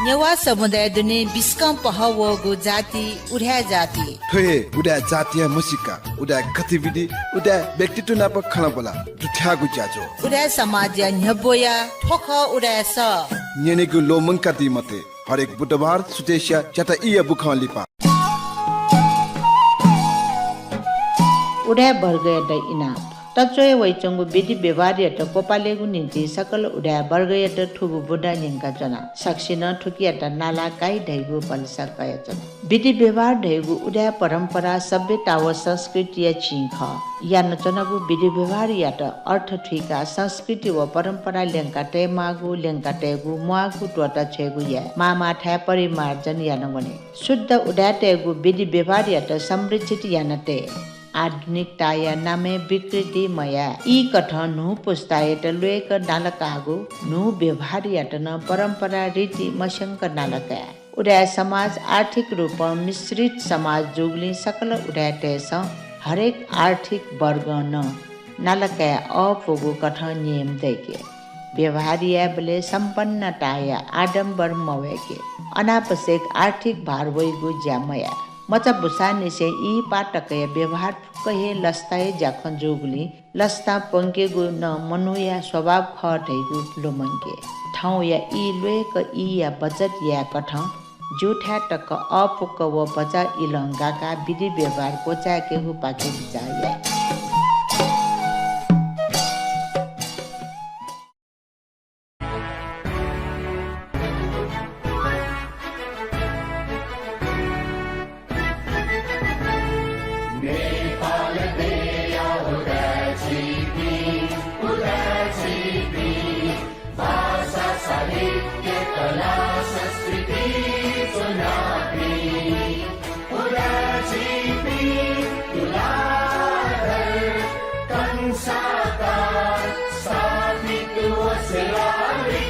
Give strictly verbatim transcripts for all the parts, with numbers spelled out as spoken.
नेवाः समुदाय दुने बिस्कं पहः वःगु जाति उदाय् जाति। थ्व हे उदाय् जातिया म्हसीका, उदाय् गतिविधि, उदाय् व्यक्तित्व नाप खँल्हाबल्हा दुथ्याःगु ज्याझ्वः। उदाय् समाजया न्ह्यब्वया थ्व खः उदाय् सः। न्यनेगु ल्वःमंकादी मते। हरेक बुधबार सुथसिया च्याता ईया बुखं लिपा। उदाय् वर्गयात इनाप। तच्वया वइच्वंगु विधि व्यवहारयात क्वपालेगु निंतिं सकल उदाय् वर्गयात थुगु बुँदा न्यंकाच्वना। सकसिनं थुकियात नाला काइ धइगु भलसा कयाच्वना। विधि व्यवहार धइगु उदाय् परम्परा सभ्यता व संस्कृतिया चिं खः। यानाच्वनागु विधि व्यवहारयात अर्थ थुइकाः संस्कृति व परम्परा ल्यंका तयेमाःगु, ल्यंका तयेगु म्वाःगु त्वःता छ्वयेगु याये। माःमाःथाय् परिमार्जन याना वने। शुद्ध उदाय्‌तय्‌गु विधि व्यवहारयात संरक्षित याना तये। आधुनिकताया नामय् विकृति मयाये। ई कथं न्हू पुस्तायात ल्वय्‌क नालाकाःगु न्हू व्यवहारयात नं परम्परा रीति मस्यंक नालाकाये। उदाय् समाज आर्थिक रूपं मिश्रित समाज जूगुलिं सकल उदाय्‌तय्‌सं हरेक आर्थिक वर्गं नं नालाकाये अःपुगु कथं नियम दय्‌के। व्यवहार यायेबलय् सम्पन्नताया आडम्बर मवय्‌के। अनावश्यक आर्थिक भार वइगु ज्या मयाये। मचा बुसांनिसें ई पाः तकया व्यवहार फुक्क हे लसताया ज्याखँ जूगुलिं लसतां प्वंकेगु नं मनूया स्वभाव खः धइगु लुमंके। थौंया ई ल्वय्‌क ईया बचत यायेकथं ज्यूथाय् तक अःपुक व भचा इलं गाकाः विधि व्यवहार क्वचाय्‌केगुपाखे बिचाः याये। नेपाल देया उदाय् झीपिं, उदाय् झीपिं, भाषा, साहित्य, कला, संस्कृति ज्वनापिं, उदाय् झीपिं तुलाधर कंसाकार स्थापित व शिलालिपि।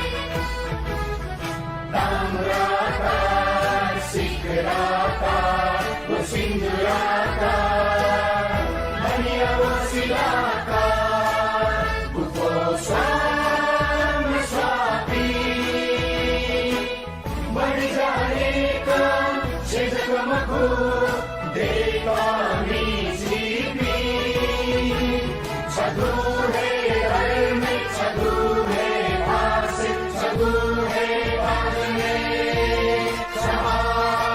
ताम्राकार, सिकराकार व सिन्दूराकार, मणि व शिलाकार, गुफो स्वां स्वापी। मरि जानेक छेँ जक मखु, दय्‌कामि झीपिं। छगू हे धर्म, छगू हे भाषा, छगू हे भाषा, छगू हे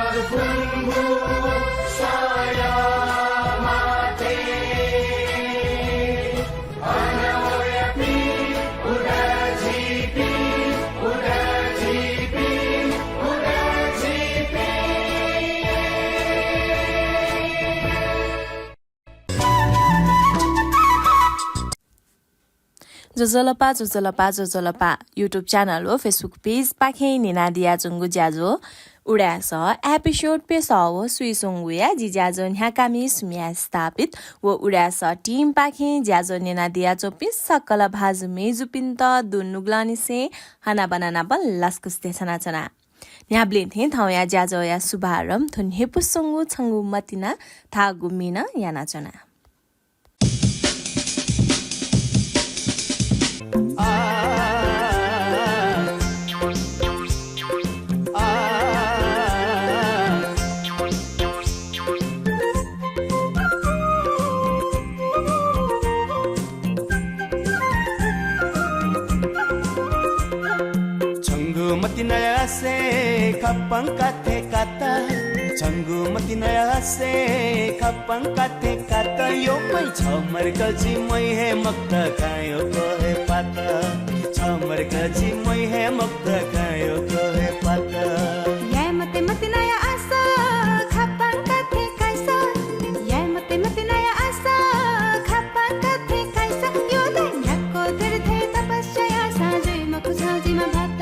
ज्वजलपा, ज्वजलपा, ज्वजलपा। YouTube channel व Facebook page पाखें न्यनादियाच्वंगु ज्याझ्वः उदाय् सः episode प्यसः व स्वीस्वंगुया जि ज्याझ्वः न्ह्याकामि सुम्या स्थापित व उदाय् सः team पाखें ज्याझ्वः न्यनादियाच्वंपिं सकल भाजु मय्‌जुपिन्त दुनुगलंनिसें हनाबना नाप लसकुस देछानाच्वना। न्ह्याबलें थें थौंया ज्याझ्वःया शुभारम्भ थ्व न्ह्यइपुसे च्वंगु छंगु मतिना धाःगु म्ये नं यानाच्वना। छंगु मतिनाया आसे खपंका थें कात। छंगु मतिनाया आसे खपंका थें कात। यःपिं छ मर्क जि म्वाइ हे मखुत, कां यःक हे पात। छ मर्क जि म्वाइ हे मखुत, कां यःक हे पात। याये मते मतिनाया आसे खपंका थें काइस। याये मते मतिनाया आसे खपंका थें काइस। यःथें न्ह्याक्व तीर्थे तपस्या याःसां जुइ मखु छं जिमा भात।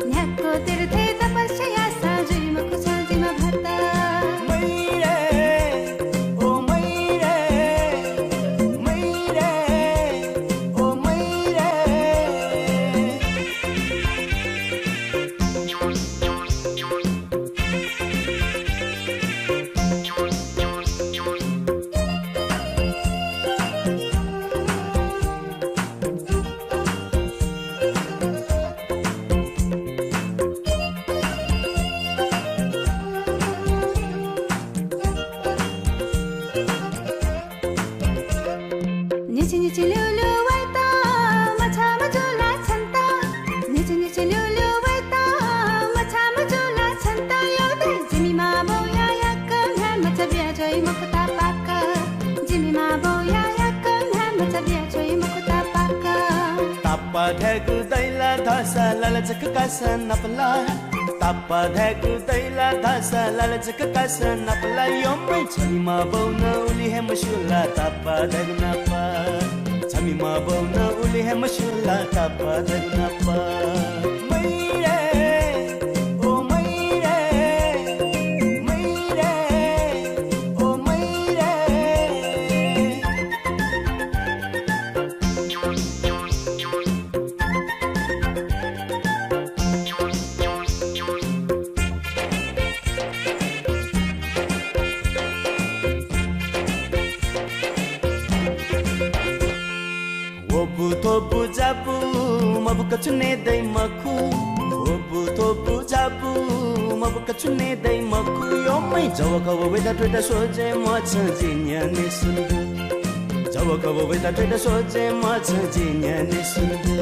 न्ह्याक्व तीर्थे तपस्या याःसां जुइ मखु छं जिमा भात। मैरे, ओ मैरे, मैरे, ओ मैरे। ताप्पा धायेगु दइ ला धाःसा लाला जक कासा नापला। ताप्पा धायेगु दइ ला धाःसा लाला जक कासा नापला। यःम्है छमिमा बौ नं उलि हे मस्यू ला ताप्पा धायेगु नापा। छमिमा बौ नं उलि हे मस्यू ला ताप्पा धायेगु नापा। मैरे, ओ मैरे, मैरे, ओ मैरे। व बु थ्व बु जाबु, मबुक छुं नये दइ मखु। व बु थ्व बु जाबु, मबुक छुं नये दइ मखु। यःम्है जवःखवः वय्ता थ्वय्ता स्वजे म्वाः छं जि न्ह्यःने सुं दु। जवःखवः वय्ता थ्वय्ता स्वजे म्वाः छं जि न्ह्यःने सुं दु।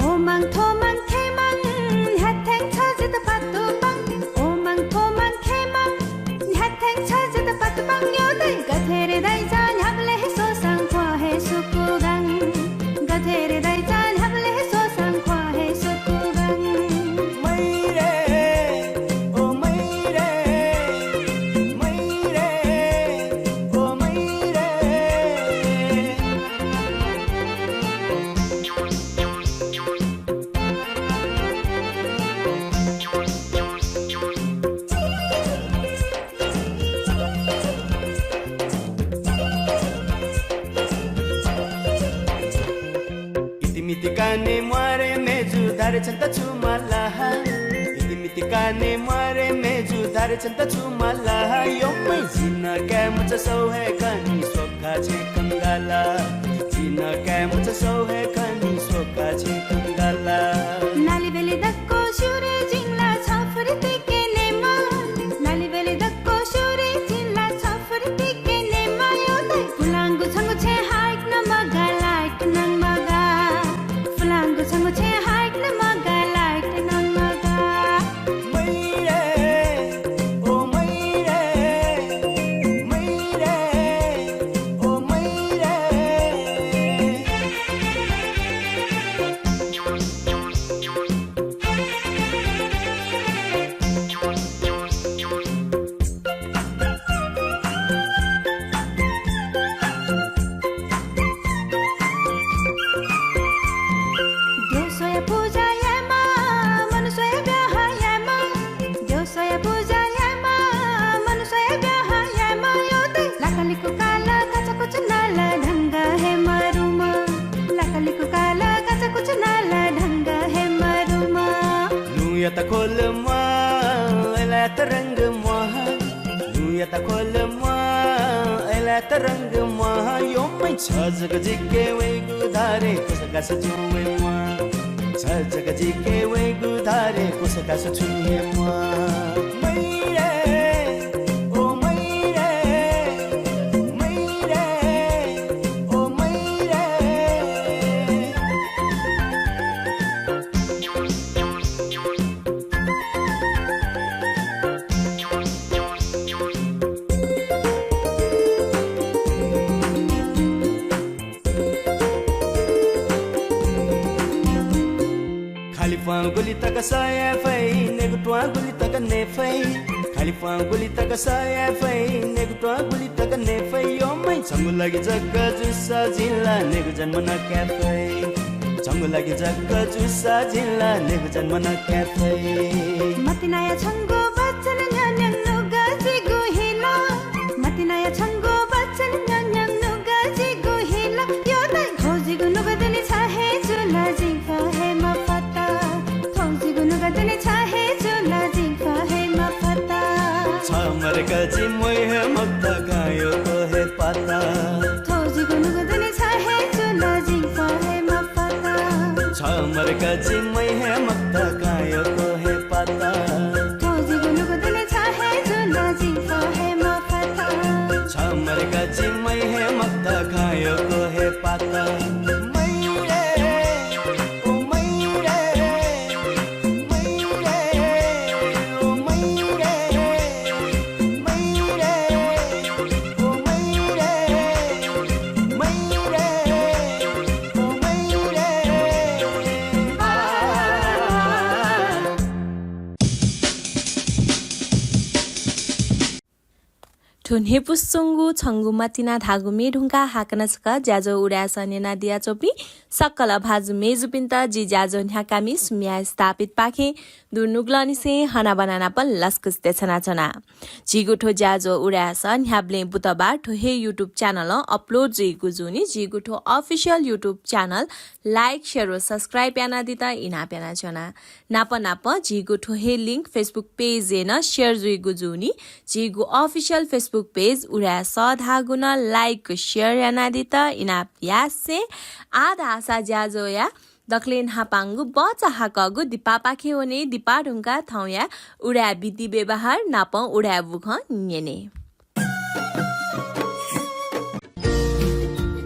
ओ मां थ्व मां खे मां, न्ह्याथें छ जितः पातुपां। ओ मां थ्व मां खे मां, न्ह्याथें छ जितः पातुपां। यः दइ गथे रे दाइचा न्ह्याबलें हे स्वःसां ख्वाः हे सुकुगां। गथे रे दाइचा न्ह्याबलें हे स्वःसां ख्वाः हे सुकुगां। मैरे, ओ मैरे, मैरे, ओ मैरे। इतिमिति काने म्वारे मेजु धारे छन्त छु माला। इतिमिति काने म्वारे मेजु धारे छन्त छु माला। यःम्है जिं काय् मचा सौ हे खनी स्वखा छेँ कंगाला। जिं काय् मचा सौ हे खनी स्वखा छेँ कंगाला। नाली बेली दक्व स्यूरे जिं ला छ फुर्तिके नेमा। नाली बेली दक्व स्यूरे जिं ला छ फुर्तिके नेमा। यः दइ फुलांगु छंगु छेँ हाइक न मगा लाइक नं मगा। फुलांगु छंगु छेँ हाइक न मगा लाइक नं मगा। मैरे, ओ मैरे, मैरे, ओ मैरे। द्यः स्वयाः पुजा यायेमाः, मनू स्वयाः ब्याहा यायेमाः। द्यः स्वयाः पुजा यायेमाः, मनू स्वयाः ब्याहा यायेमाः। यः दइ लाकालिकु काला काचाकुचु नाला ढंग हे मरुमा। लाकालिकु काला काचाकुचु नाला ढंग हे मरुमा। लुँयात ख्वल म्वाः, अय्लायात रंग म्वाः। लुँयात ख्वल म्वाः, अय्लायात रंग म्वाः। यःम्है छ जक जिके वयेगु धारे कुसकास छुं हे म्वाः। छ जक जिके वयेगु धारे कुसकास छुं हे म्वाः। मैरे, ओ मैरे, मैरे, ओ मैरे। खालि प्वां गुलि तक सये फइ, नेगु त्वां गुलि तक नये फइ। खालि प्वां गुलि तक सये फइ, नेगु त्वां गुलि तक नये फइ। यःम्है छंगु लागि जक जूसा जिं ला नेगु जन्म नं काये फइ। छंगु लागि जक जूसा जिं ला नेगु जन्म नं काये फइ। मतिनाया छंगु वचन न्यं न्यं नुगः जिगु हिला। मतिनाया छंगु वचन न्यं न्यं नुगः जिगु हिला। यः दइ थौं जिगु नुगः दुने छ हे जुल जिं खः हे मफत। थौं जिगु नुगः दुने छ हे जुल जिं खः हे मफत। छ मरक जि म्वाइ हे मफुत खँ यक्व हे पात। थौं जिगु नुगः दुने छ हे जुल जिं खः हे मफत। छ मरक जि म्वाइ हे मफुत खँ यक्व हे पात। थौं जिगु नुगः दुने छ हे जुल जिं खः हे मफत। छ मरक जि म्वाइ हे मफुत खँ यक्व हे पात। मैरे, ओ मैरे, मैरे, ओ मैरे, मैरे, ओ मैरे, मैरे, ओ मैरे। थ्व न्ह्यइपुसे च्वंगु छंगु मतिना धाःगु म्ये धुंकाः हाकनं छकः ज्याझ्वः उदाय् सः न्यनादियाच्वंपिं सकल भाजु मय्जुपिन्त जि ज्याझ्वः न्ह्याकामि सुम्या स्थापितपाखें दुनुगलंनिसें हनाबना नापं लसकुस देछानाच्वना। झीगु थ्व ज्याझ्वः उदाय् सः न्ह्याबलें बुधबार थ्व हे YouTube channel-ं upload जुइगु जूनि। झीगु थ्व official YouTube channel like, share व subscribe यानादीत इनाप यानाच्वना। नाप नाप झीगु थ्व हे link Facebook page-य् नं share जुइगु जूनि। झीगु official Facebook page उदाय् सः धाःगु नं like, share यानादीत इनाप यासें आः धाःसा ज्याझ्वःया दकलय् न्हापांगु बचाहाकःगु दिपापाखे वने। दिपा धुंकाः थौंया उदाय् विधि व्यवहार नापं उदाय् बुखँ न्यने।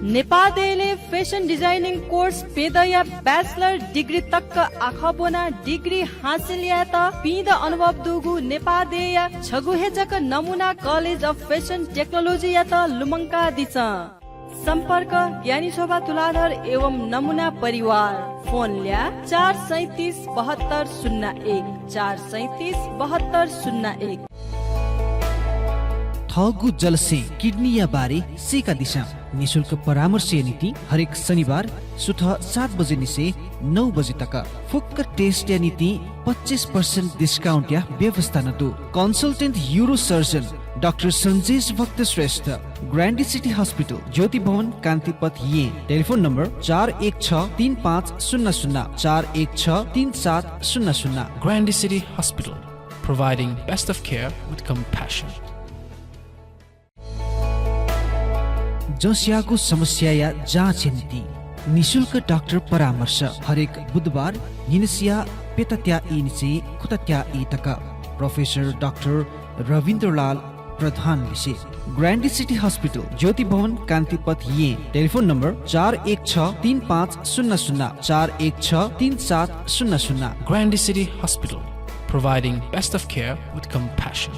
नेपाः देय्‌लय् fashion designing course प्यदँया bachelor degree तक आखः ब्वनाः degree हासिल यायेत पीदँ अनुभव दुगु नेपाः देय्‌या छगू हे जक नमुना College of Fashion Technology-यात लुमंकादिसँ। सम्पर्क, ज्ञानी शोभा तुलाधर एवं नमुना परिवार। फोन ल्याः, चार सैँतिस बहत्तर शून्य एक, चार सैँतिस बहत्तर शून्य एक। थःगु जलस्यें किडनीया बारे सीकादिसँ। निशुल्क परामर्शया निंतिं हरेक शनिबार सुथ सात बजे निसें नौ बजे तक। फुक्क test-या निंतिं पच्चिस percent discount-या व्यवस्था नं दु। Consultant urosurgeon डाक्टर सन्जेश भक्त श्रेष्ठ, ग्रान्डी सिटी हस्पिटल, ज्योति भवन, कान्तिपथ, येँ। टेलिफोन नम्बर चार एक छ तीन पाँच शून्य शून्य, चार एक छ तीन सात शून्य शून्य। Grande City Hospital, providing best of care with compassion. जसयागु समस्याया जाँचया निंतिं निशुल्क डाक्टर परामर्श हरेक बुधबार न्हिनसिया प्यतात्या ई निसें खुतात्या ई तक। प्रोफेसर डाक्टर रविन्द्रलाल प्रधान लिसे। ग्रान्डी सिटी हस्पिटल, ज्योति भवन, कान्तिपथ, येँ। टेलिफोन नम्बर चार एक छ तीन पाँच शून्य शून्य, चार एक छ तीन सात शून्य शून्य। Grande City Hospital, providing best of care with compassion.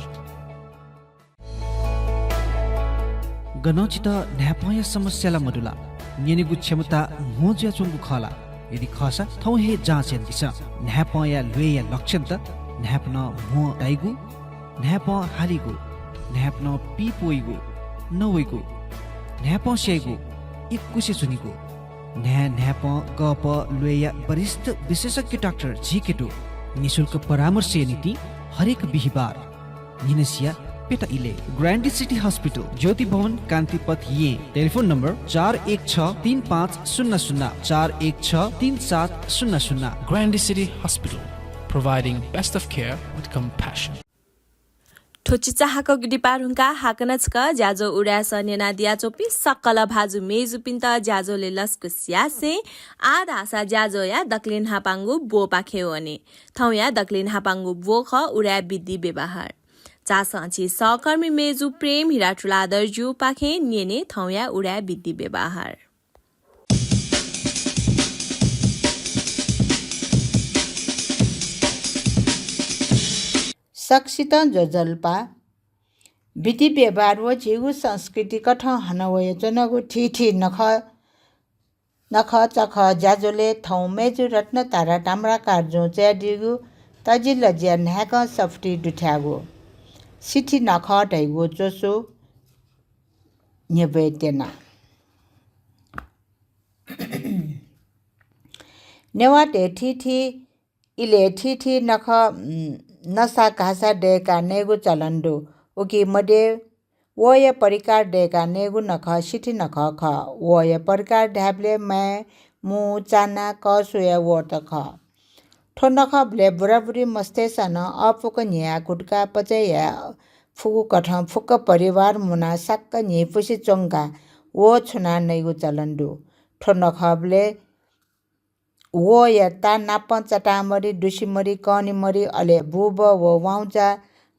गनं छितः न्हाय्पंया समस्या ला मदु ला? न्यनेगु क्षमता म्हो जुयाच्वंगु खः ला? यदि खःसा, थौं हे जाँच यानादिसँ। न्हाय्पंया ल्वय्या लक्षणत न्हाय्पनं म्हो ताइगु, न्हाय्पं हालीगु, न्हाय्पनं पीप वइगु, नवइगु, न्हाय्पं स्याइगु, इकुसे च्वनीगु। न्हाय्, न्हाय्पं, गःपः ल्वय्या वरिष्ठ विशेषज्ञ डाक्टर झीके दु। निशुल्क परामर्शया निंतिं हरेक बिहिबार न्हिनसिया प्यता इलय्। ग्रान्डी सिटी हस्पिटल, ज्योति भवन, कान्तिपथ, येँ। टेलिफोन नम्बर चार एक छ तीन पाँच शून्य शून्य, चार एक छ तीन सात शून्य शून्य। Grande City Hospital, providing best of care with compassion. थ्व चिचाहाकःगु दिपा धुंकाः हाकनं छकः ज्याझ्वः उदाय् सः न्यनादियाच्वंपिं सकल भाजु मय्जुपिन्त ज्याझ्वलय् लसकुस यासें आः धाःसा ज्याझ्वःया दकलय् न्हापांगु ब्वपाखे वने। थौंया दकलय् न्हापांगु ब्व खः उदाय् विधि व्यवहार। झासँ झी सहकर्मी मय्जु प्रेम हिरा तुलाधरजुपाखें न्यने थौंया उदाय् विधि व्यवहार। सकसितं ज्वजलपा। विधि व्यवहार व झीगु संस्कृतिकथं हना वयाच्वनागु थीथी नखः नखःचखः ज्याझ्वलय् थौं मय्जु रत्नतारा ताम्राकारजुं च्वयादीगु तजिलजिया न्हाय्कं सफुती दुथ्याःगु सिथि नखः धइगु च्वसु न्ह्यब्वये त्यना। नेवाःतय् थीथी इलय् थीथी नखः, उम्, नसा घासा दय्काः नयेगु चलन दु। उकी मध्ये वःया परिकार दय्काः नयेगु नखः सिथि नखः खः। वःया परिकार धायेबलय् माय्, मू, चाना, कःसुया वःत खः। थ्व नखःबलय् बुराबुरी मस्तय्सं नं अःपुक न्हियाः घुटुकाः पचय् याये फुगु कथं फुक्क परिवार मुनाः साक्क न्हिपुसे च्वंकाः वः छुनाः नइगु चलन दु। थ्व नखःबलय् वःया ता नापं चतामरि, दुसिमरि, कनिमरि, अले बुबः व वाउँचा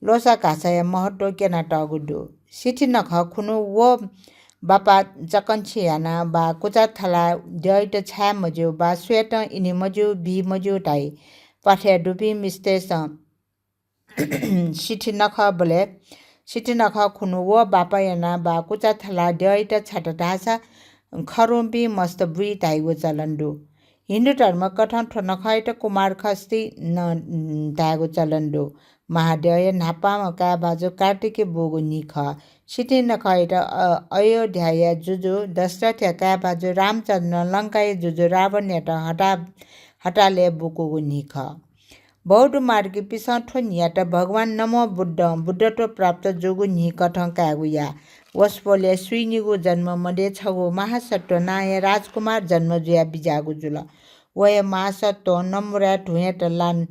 ल्वसा घासाया महत्व क्यनातःगु दु। सिथि नखः खुन्हु वः बापा चकंछि यानाः वा कुचा थलाः द्यःइत छाये मज्यू वा स्वयेतं इने मज्यू, बी मज्यू धाइ। प्वाथय् दुपिं मिस्तय्सं सिथि नखःबलय्, सिथि नखः खुन्हु वः बापा यानाः वा कुचा थलाः द्यःइत छात धाःसा खरुंपिं मस्त बुइ धाइगु चलन दु। हिन्दू धर्मकथं थ्व नखःयात कुमार खस्ती नं धायेगु चलन दु। महाद्यःया न्हापांम्ह काय् भाजु कार्तिके बूगु न्हि खः। सितिं नखःयात अ-, अयोध्याया जुजु दशरथया काय् भाजु रामचन्द्रं लंकाया जुजु रावणयात हता-, हतालय् बुकूगु न्हि खः। बौद्ध मार्गीपिसं थ्व न्हियात भगवान नमो बुद्धं बुद्धत्व प्राप्त जूगु न्हि कथं कायेगु याः। वसपोलया स्वीनिगू जन्म मध्ये छगू महासत्व नांया राजकुमार जन्म जुया बिज्याःगु जुल। वया मांसत्वं नम्बुराया धुँयात लान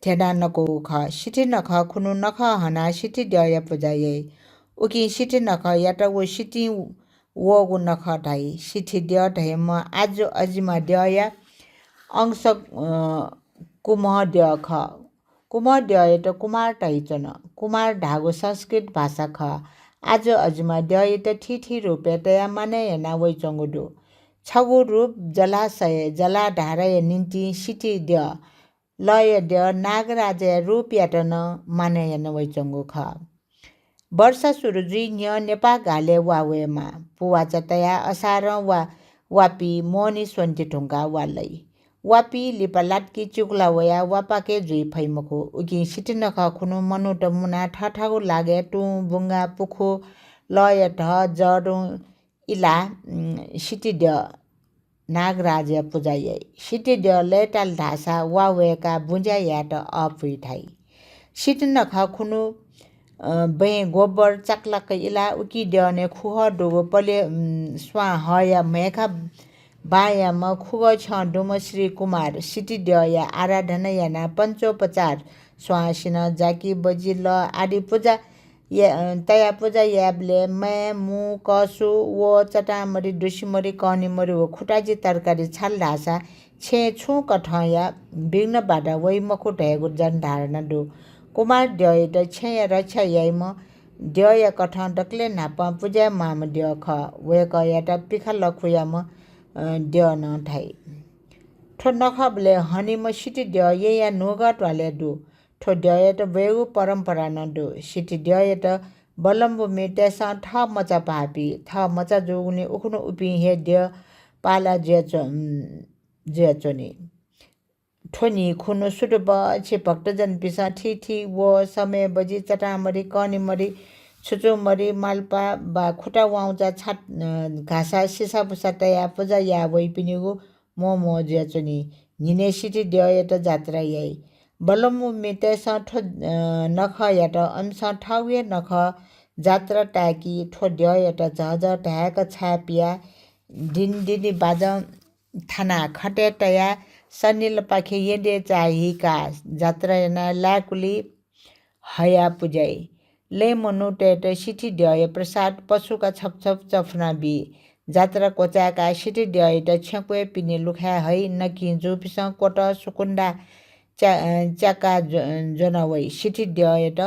धेना नकूगु खः। सिथि नखः खुन्हु नखः हनाः सिथि द्यःया पुजा याइ। उकिं सिथि नखःयात व सितिं वःगु नखः धाइ। सिथि द्यः धइम्ह आजु अजिमा द्यःया अंश, अ, कुम्ह द्यः खः। कुम्ह द्यःयात कुमार धाइच्वन। कुमार धाःगु संस्कृत भाषा खः। आजु अजिमा द्यःयात थीथी रूपय् तयाः मानय् याना वइच्वंगु दु। छगू रूप जलाशय, जलाधारया निंतिं सिथि द्यः, लःया द्यः नागराजया रूपयात नं मानय् याना वइच्वंगु खः। वर्षा सुरु जुइ न्ह्यः नेपाः गालय् वा वयेमाः। पुवाचा तयाः असारं वा, वापी मोहनी स्वन्ति धुंकाः वा लइ। वापी लिपा लातकी चिकुला वयाः वापाके जुइ फइ मखु। उकिं सिथि नखः खुन्हु मनूत मुनाः थःथःगु लागाय् तुं, बुंगा, पुखू, लःया धः, जरुं इलाः, उम्, सिथि द्यः नागराजया पुजा याइ। सिथि द्यः लय्ताल धाःसा वा वय्काः बुँज्या यायेत अःपुइ धाइ। सिथि नखः खुन्हु, अ, बँय् गोबर चाकलाक इलाः उकी द्यःने खुगः दुगु पले, उम्, स्वां हःया म्हय्खा बांयाम्ह खुगः छ्यं दुम्ह श्री कुमार सिथि द्यःया आराधना यानाः पञ्चोपचार, स्वांसिनं, जाकि, बजि, लः आदि पुजा या-, तया पुजा यायेबलय् माय्, मू, कःसु व चतांमरि, दुसिमरि, कनिमरि व खुताजि तरकारी छाल धाःसा छेँय् छुं कथंया विघ्न बाधा वइ मखु धयागु जनधारणा दु। कुमार द्यःयात छेँया रक्षा याइम्ह द्यःया कथं दकलय् न्हापां पुजा यायेमाःम्ह द्यः खः। वय्कःयात पिखा लखुयाम्ह, अ, द्यः नं धाइ। थ्व नखःबलय् हनीम्ह सिथि द्यः येँया न्हूगः त्वालय् दु। थ्व द्यःयात ब्वयेगु परम्परा नं दु। सिथि द्यःयात बलम्बुमितय्सं थः मचा पाःपी। थः मचा जूगुलिं उखुन्हु उपिं हे द्यः पाला जुयाच्व-, उम्, जुयाच्वनी। थ्व न्हि खुन्हु सुथुबछि भक्तजनपिसं थीथी व, समय्, बजि, चतांमरि, कनिमरि, छुचुंमरि, माल्पा वा खुता वाउँचा छात, अ, घासा सिसाबुसा तयाः पुजा याः वइपिनिगु म्वःम्वः जुयाच्वनी। न्हिनय् सिथि द्यःयात जात्रा याइ। बलम्बुमितय्सं थ्व, अ, नखःयात अमिसं थःगु हे नखः जात्रा ताय्की थ्व द्यःयात झःझः धाय्क छाय् पियाः दिनदिनि बाजं थानाः खँतय् तयाः सनिलपाखे येँद्यः चाःहिकाः जात्रा यानाः लाय्कुलि हयाः पुज्याइ। लँय् मनूतय्त सिथि द्यःया प्रसाद पसुका छपछप चफुना बी। जात्रा क्वचाय्काः सिथि द्यःयात छेँक्वय् पिने लुखाय् हइ। नकिं जूपिसं क्वतः सुकुन्दा च्या-, च्याका ज्व-, ज्वना वइ। सिथि द्यःयात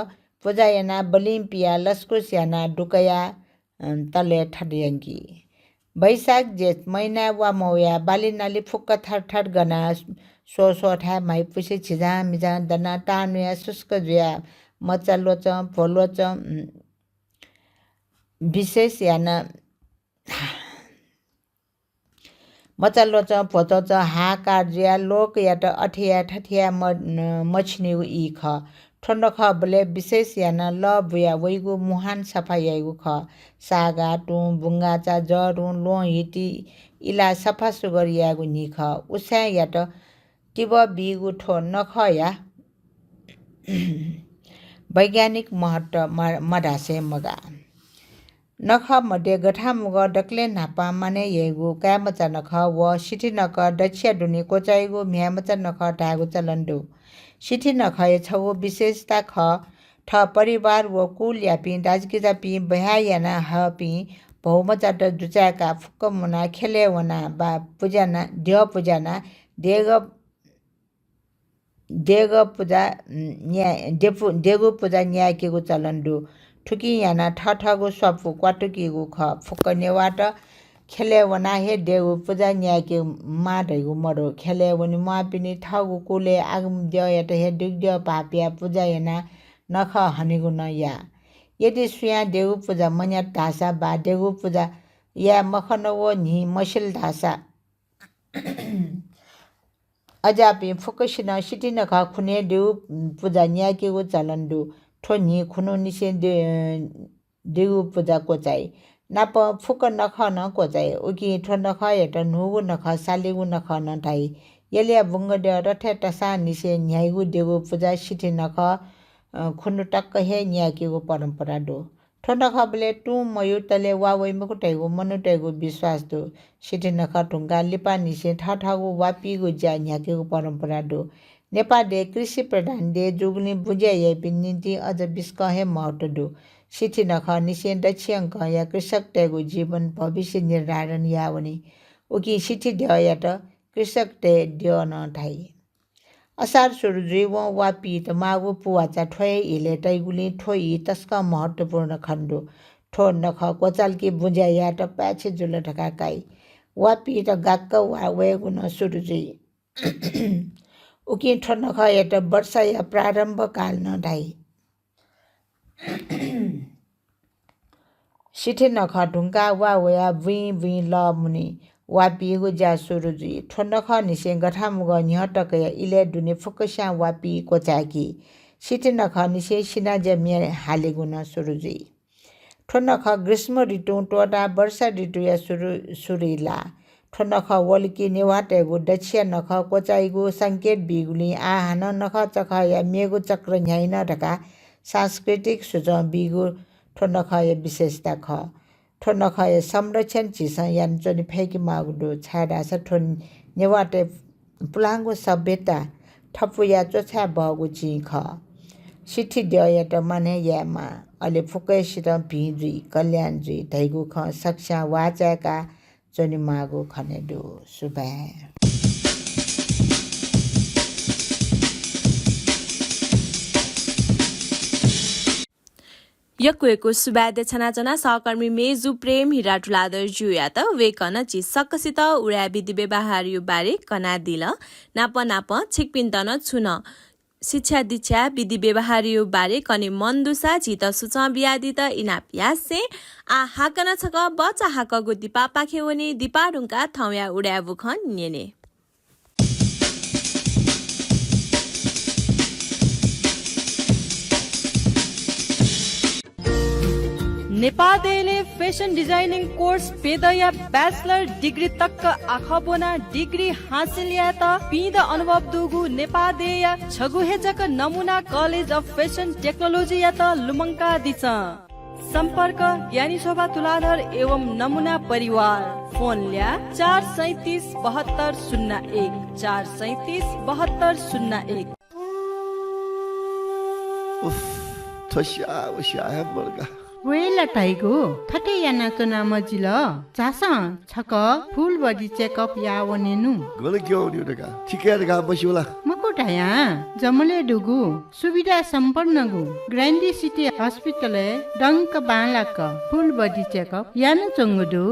पुजा यानाः बलिं पियाः लसकुस यानाः दुकयाः, अँ, तलय् थत यंकी। बैशाख जेठ महिनाय् वा मवयाः बाली नाली फुक्क थरथर गनाः स्व-, स्वस्वथाय् म्हाइपुसे झिजां मिजां दनाः तांन्वयाः सुस्क जुयाः मचा ल्वचं, भ्व ल्वचं, उम्, विशेष यानाः मचा ल्वचं, भ्व च्वचं हाहाकार जुयाः लोकयात अथे याये थथे याये म-, न-, मछिनिगु ई खः। थ्व नखःबलय् विशेष यानाः लः बुया वइगु मुहान सफा याइगु खः। सागा, तुं, बुंगाचा, जरुं, ल्वहं हिति इलाः सफा सुग्घर यायेगु न्हि खः। उसाँय्‌यात तिबः बीगु थ्व नखःया वैज्ञानिक महत्व म-, मधासे मगाः। नखः मध्ये गथांमुगः दकलय् न्हापां मानय् याइगु काय्‌मचा नखः व सिथि नखः दच्छिया दुने क्वचाइगु म्ह्याय्‌मचा नखः धायेगु चलन दु। सिथि नखःया छगू विशेषता खः, थः परिवार व कुलयापिं दाजुकिजापिं ब्वह्या याना हःपिं भौमचात दुचाय्‌काः फुक्क मुनाः ख्यलय् वनाः वा पुज्याना, द्यः पुज्यानाः देगः देगः पुजा, उम्, न्याय, देपु-, देगु पुजा न्यायेकेगु चलन दु। थुकिं यानाः थःथःगु स्वापु क्वातुकीगु खः। फुक्क नेवाःत ख्यलय् वनाः हे देगु पुजा न्यायेके माः धइगु मदु। ख्यलय् वने म्वाःपिनि थःगु कुलय् आगामी द्यःयात हे दुग्द्यः भाःपियाः पुजा यानाः नखः हनेगु नं याः। यदि सुयां देगु पुजा मन्यात धाःसा वा देगु पुजा याये मखन व न्हि मसिल धाःसा अज्याःपिं फुक्कसिनं सिथि नखः खुन्हुया देगू पुजा न्यायेकेगु चलन दु। थ्व न्हि खुन्हुनिसें दे-, देगू पुजा क्वचाइ। नाप फुक्क नखः नं क्वचाइ। उकिं थ्व नखःयात न्हूगु नखः, सालेगु नखः नं धाइ। यलया बुंगद्यः तथाय् तसांनिसें न्ह्याइगु देगू पुजा सिथि नखः, अ, खुन्हु तक हे न्यायेकेगु परम्परा दु। थ्व नखःबलय् तुं मयु तले वा वइ मखु धइगु मनूतय्गु विश्वास दु। सिथि नखः धुंकाः लिपांनिसें थःथःगु वा पीगु ज्या न्ह्याकेगु परम्परा दु। नेपाः देय् कृषि प्रधान देय् जूगुलिं बुँज्या याइपिनि निंतिं अझ बिस्कं हे महत्व दु। सिथि नखःनिसें दच्छियंकंया कृषकतय्गु जीवन भविष्य निर्धारण याः वनी। उकिं सिथि द्यःयात कृषकतय् द्यः नं धाइ। असार सुरु जुइवं वा पीत माःगु पुवाचा थ्व हे इलय् तइगुलिं थ्व ई तसकं महत्वपूर्ण खने दु। थ्व नखः क्वचाल कि बुँज्या यायेत पाय्छि जुल धकाः काइ। वा पीत गाक्क वा वयेगु नं सुरु जुइ। उकिं थ्व नखःयात वर्षाया प्रारम्भ काल नं धाइ। सिथि नखः धुंकाः वा वयाः बुँइ बुँइ लः मुनी वा पीगु ज्या सुरु जुइ। थ्व नखःनिसें गथामुगः न्ह्यः तकया इलय् दुने फुक्कस्यां वा पी क्वचाय्की। सिथि नखःनिसें सिनाज्या म्ये हालेगु नं सुरु जुइ। थ्व नखः ग्रीष्म ऋतुं त्वःताः वर्षा ऋतुया सुरु, सुरुइ लाः। थ्व नखः वल कि नेवाःतय्गु दच्छिया नखः क्वचाइगु संकेत बीगुलिं आः हानं नखःचखःया मेगु चक्र न्ह्याइन धकाः सांस्कृतिक सुचं बीगु थ्व नखःया विशेषता खः। थ्व नखःया संरक्षण झीसं यानाच्वने फय्केमाःगु दु, छाय्धाःसा थ्व नेवाःतय् पुलांगु सभ्यता थपुया च्वछाये बहःगु चिं खः। सिथि द्यःयात मानय् यायेमाः, अले फुक्कसितं भिं जुइ, कल्याण जुइ धइगु खँ सकस्यां वाःचाय्का च्वनेमाःगु खने दु। सुभाय्। यक्व यक्व सुभाय् देछानाच्वना सहकर्मी मेजु प्रेम हिरा तुलाधर ज्यूयात। वय्कलं झी सकसित उराय् विधि व्यवहारयु बारे कनादिल। नाप नाप छिकपिन्त नं छुं नं शिक्षा दीक्षा विधि व्यवहारयु बारे कने मन दुसा झीत सुचं बियादीत इनाप यासें आः हाकनं छकः भचा हाकःगु दिपापाखे वने। दिपा धुंकाः थौंया उराय् बुखँ न्यने। नेपाः देय् fashion designing course प्यदँया bachelor degree तक आखः ब्वनाः degree हासिल यायेत पीदँ अनुभव दुगु नेपाः देय्या छगू हे जक नमुना College of Fashion Technology यात लुमंकादिसँ। सम्पर्क ज्ञानी शोभा तुलाधर एवं नमुना परिवार। फोन ल्याः चार सैँतिस बहत्तर शून्य एक, चार सैँतिस बहत्तर शून्य एक। उफ, थ्व स्याः व स्याः हे मदुगु। वय् ला धाइगु, थथे यानाच्वना मजिल। झासँ छकः full body checkup याः वनेनु। गन क्यं वनेगु धकाः, थिकय् धकाः मस्यू ला? मखु धयां, जमलय् दुगु सुविधा सम्पन्नगु Grande City Hospital-य् दंक बांलाक full body checkup यानाच्वंगु दु।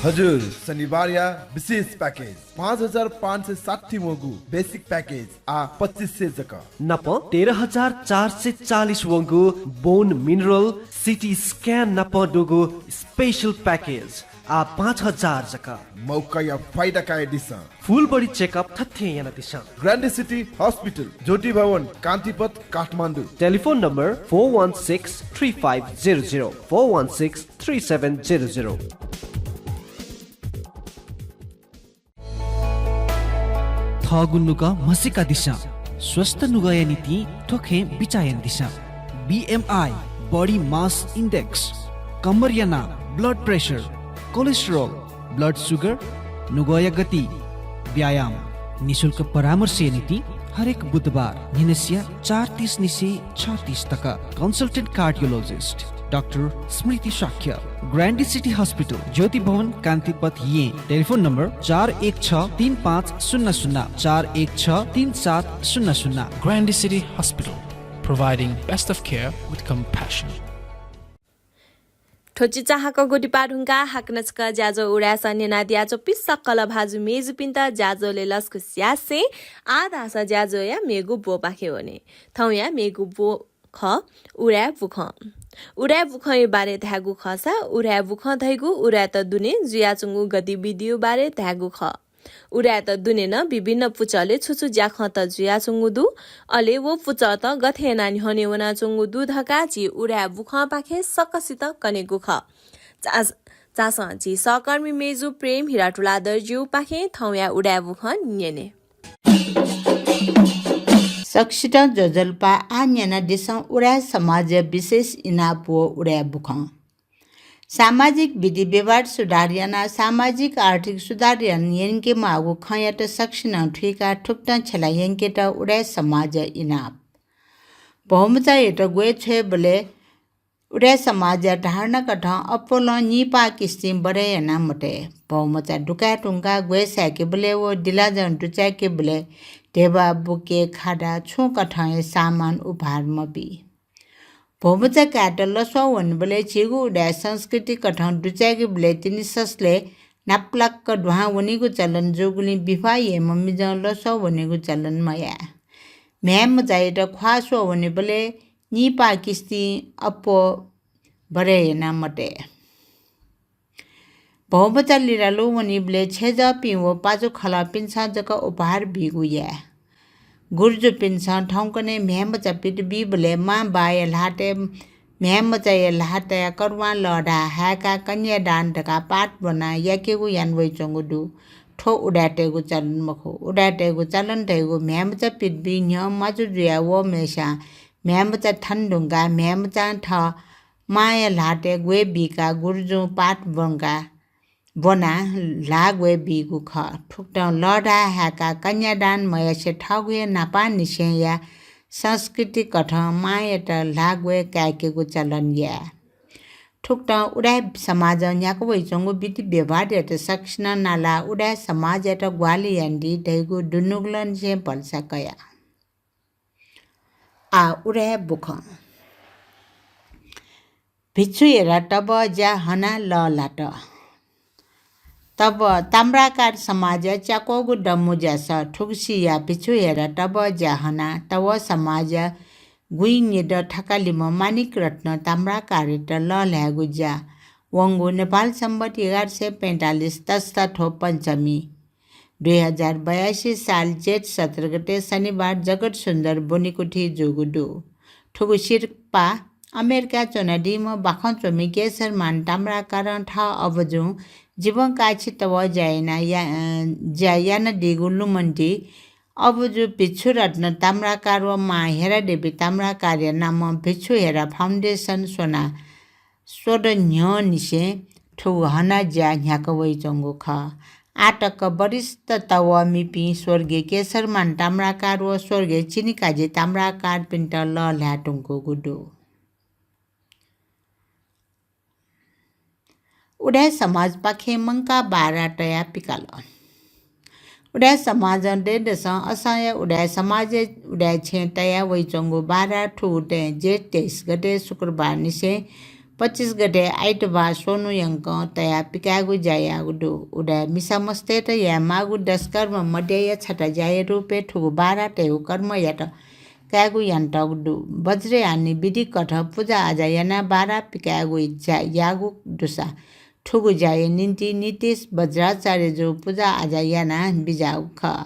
हजुर, शनिबारया विशेष package, पाँच हजार पाँच सय साठी वंगु basic package आः पच्चिस सय जक। नाप तेह्र हजार चार सय चालिस वंगु bone mineral, CT scan नाप दुगु special package आः पाँच हजार जक। मौकाया फाइदा कयादिसँ। Full body checkup थथें यानादिसँ। Grande City Hospital, ज्योति भवन, कान्तिपथ, Kathmandu. Telephone number four one six three five zero zero, four one six three seven zero zero। थःगु नुगः म्हसीकादिसँ। स्वस्थ नुगःया निंतिं थ्व खँय् बिचाः यानादिसँ। BMI, body mass index, कम्मरया नाप, blood pressure, cholesterol, blood sugar, नुगःया गति, व्यायाम। निशुल्क परामर्शया निंतिं हरेक बुधबार न्हिनसिया चार तीस निसें छ तीस तक। Consultant cardiologist डाक्टर स्मृति शाक्य, Grande City Hospital, ज्योति भवन, कान्तिपथ, येँ। Telephone number चार एक छ तीन पाँच शून्य शून्य, चार एक छ तीन सात शून्य शून्य। Grande City Hospital, providing best of care with compassion. थ्व चिचाहाकःगु दिपा धुंकाः हाकनं छकः ज्याझ्वः उराय्सं न्यनादियाच्वंपिं सकल भाजु मेजुपिन्त ज्याझ्वलय् लसकुस यासें आः धाःसा ज्याझ्वःया मेगु ब्वपाखे वने। थौंया मेगु ब्व खः उराय् बुखँ। उराय् बुखँया बारे धायेगु खःसा उराय् बुखँ धइगु उराय्त दुने जुयाच्वंगु गतिविधिया बारे धायेगु खः। उदाय्‌त दुने नं विभिन्न पुचलय् छु छु ज्याखँत जुयाच्वंगु दु, अले व पुचःत गथे यानाः न्ह्यःने वनाच्वंगु दु धकाः झी उदाय् बुखंपाखें सकसितं कनेगु खः। झास-, झासँ झी सहकर्मी मेजु प्रेम हिरा तुलाधरज्यूपाखें थौंया उदाय् बुखँ न्यने। सकसितं ज्वजलपा। आः न्यनादिसँ उदाय् समाजया विशेष इनाप व उदाय् बुखँ। सामाजिक विधि व्यवहार सुधार यानाः सामाजिक आर्थिक सुधार याना यंकेमाःगु खँयात सकसिनं थुइकाः थुकथं छ्यला यंकेत उदाय् समाजया इनाप। भौमचायात ग्वय् छ्वयेबलय् उदाय् समाजया धारणा कथं अप्वलं निपाः किस्तिं बढे याना मतये। भौमचा दुकाये धुंकाः ग्वय् साय्‌केबलय् व दिलाजं दुचाय्‌केबलय् ध्यबा, बुके, खादा छुं कथं हे सामान उपहार मबी। भौमचा कायेत लसः वनेबलय् झीगु उदाय् संस्कृति कथं दुचाय्‌केबलय् तिनि ससलय् न्हापालाक दुहां वनीगु चलन जूगुलिं विवाह याइम्ह मिजं लसः वनेगु चलन मयाये। म्ह्याय्‌मचायात ख्वाः स्वः वनेबलय् निपाः किस्तिं अप्वः बढे याना मतये। भौमचा लिरालु वनीबलय् छेँजःपिं व पाजुखलःपिन्सं जक उपहार बीगु याये। गुर्जुपिन्सं थौंकन्हय् म्ह्याय्‌मचा पित बीबलय् मां बाया ल्हातय् म्ह्याय्‌मचाया ल्हातय् करुवां लःधाः हाय्‌काः कन्यादान धकाः पाठ ब्वनाः याकेगु याना वइच्वंगु दु। थ्व उदाय्‌तय्‌गु चलन मखु। उदाय्‌तय्‌गु चलन धइगु म्ह्याय्‌मचा पित बी न्ह्यः माजु जुया वःम्हय्‌सिनं म्ह्याय्‌मचा थने धुंकाः म्ह्याय्‌मचां थः मांया ल्हातय् ग्वय् बीकाः गुर्जुं पाठ ब्वंकाः ब्वनाः ल्हाः ग्वय् बीगु खः। थुकथं लःधाः हाय्‌काः कन्यादान मयासें थःगु हे न्हापांनिसेंया संस्कृति कथं मांयात ल्हाः ग्वय् काय्‌केगु चलन याये। थुकथं उदाय् समाजं न्ह्याका वइच्वंगु विधि व्यवहारयात सकसिनं नालाः उदाय् समाजयात ग्वाहालि यानादी धइगु दुनुगलंनिसें भलसा कया। आः उदाय् बुखँ। भिक्षु हेरा तबः ज्या हनाः लःल्हात। तबः ताम्राकार समाजया च्याक्वःगु दम्मु ज्यासः। थुगुसिया भिक्षु हेरा तबः ज्या हनाः तबः समाजया गुँइनिदँ थकालिम्ह माणिक रत्न ताम्राकारयात लःल्हायेगु ज्या वंगु नेपाल संवत् एघार सय पैंतालिस तसता थ्व पञ्चमी दुई हजार बयासी साल जेठ सत्र गते शनिबार जगत सुन्दर ब्वनेकुथि जूगु दु। थुगु सिरपाः अमेरिकाय् च्वनादीम्ह बाखं च्वमि केशरमान ताम्राकारं थः अबुजुं जीवन काःछि तबः ज्या याना, या-, ज्या यानादीगु लुमन्ति अबुजु भिक्षुरत्न ताम्राकार व मां हेरादेवी ताम्राकारया नामं भिक्षु हेरा फाउन्डेसन स्वना स्वदँ न्ह्यःनिसें थुगु हना ज्या न्ह्याका वइच्वंगु खः। आः तक वरिष्ठ तवःमिपिं स्वर्गीय केशरमान ताम्राकार व स्वर्गीय चिनिकाजी ताम्राकारपिन्त लःल्हाये धुंकूगु दु। उदाय् समाजपाखें मंकाः बारा तयाः पिकाल। उदाय् समाजं दँय्‌दसं असंया उदाय् समाजय् उदाय् छेँय् तया वइच्वंगु बारा थुगु दँय् जेठ तेइस गते शुक्रबारनिसें पच्चिस गते आइतबार स्वन्हु यंकं तयाः पिकायेगु ज्या याःगु दु। उदाय् मिसा मस्तय्‌त यायेमाःगु दशकर्म मध्यया छता ज्याया रूपय् थुगु बारा तयेगु कर्मयात कायेगु यानातःगु दु। वज्रयानी विधि कथं पुजा आजा यानाः बारा पिकायेगु ज्या याःगु दुसा थुगु ज्याया निंतिं नितेश वज्राचार्यजु पुजा आजा यानाः बिज्याःगु खः।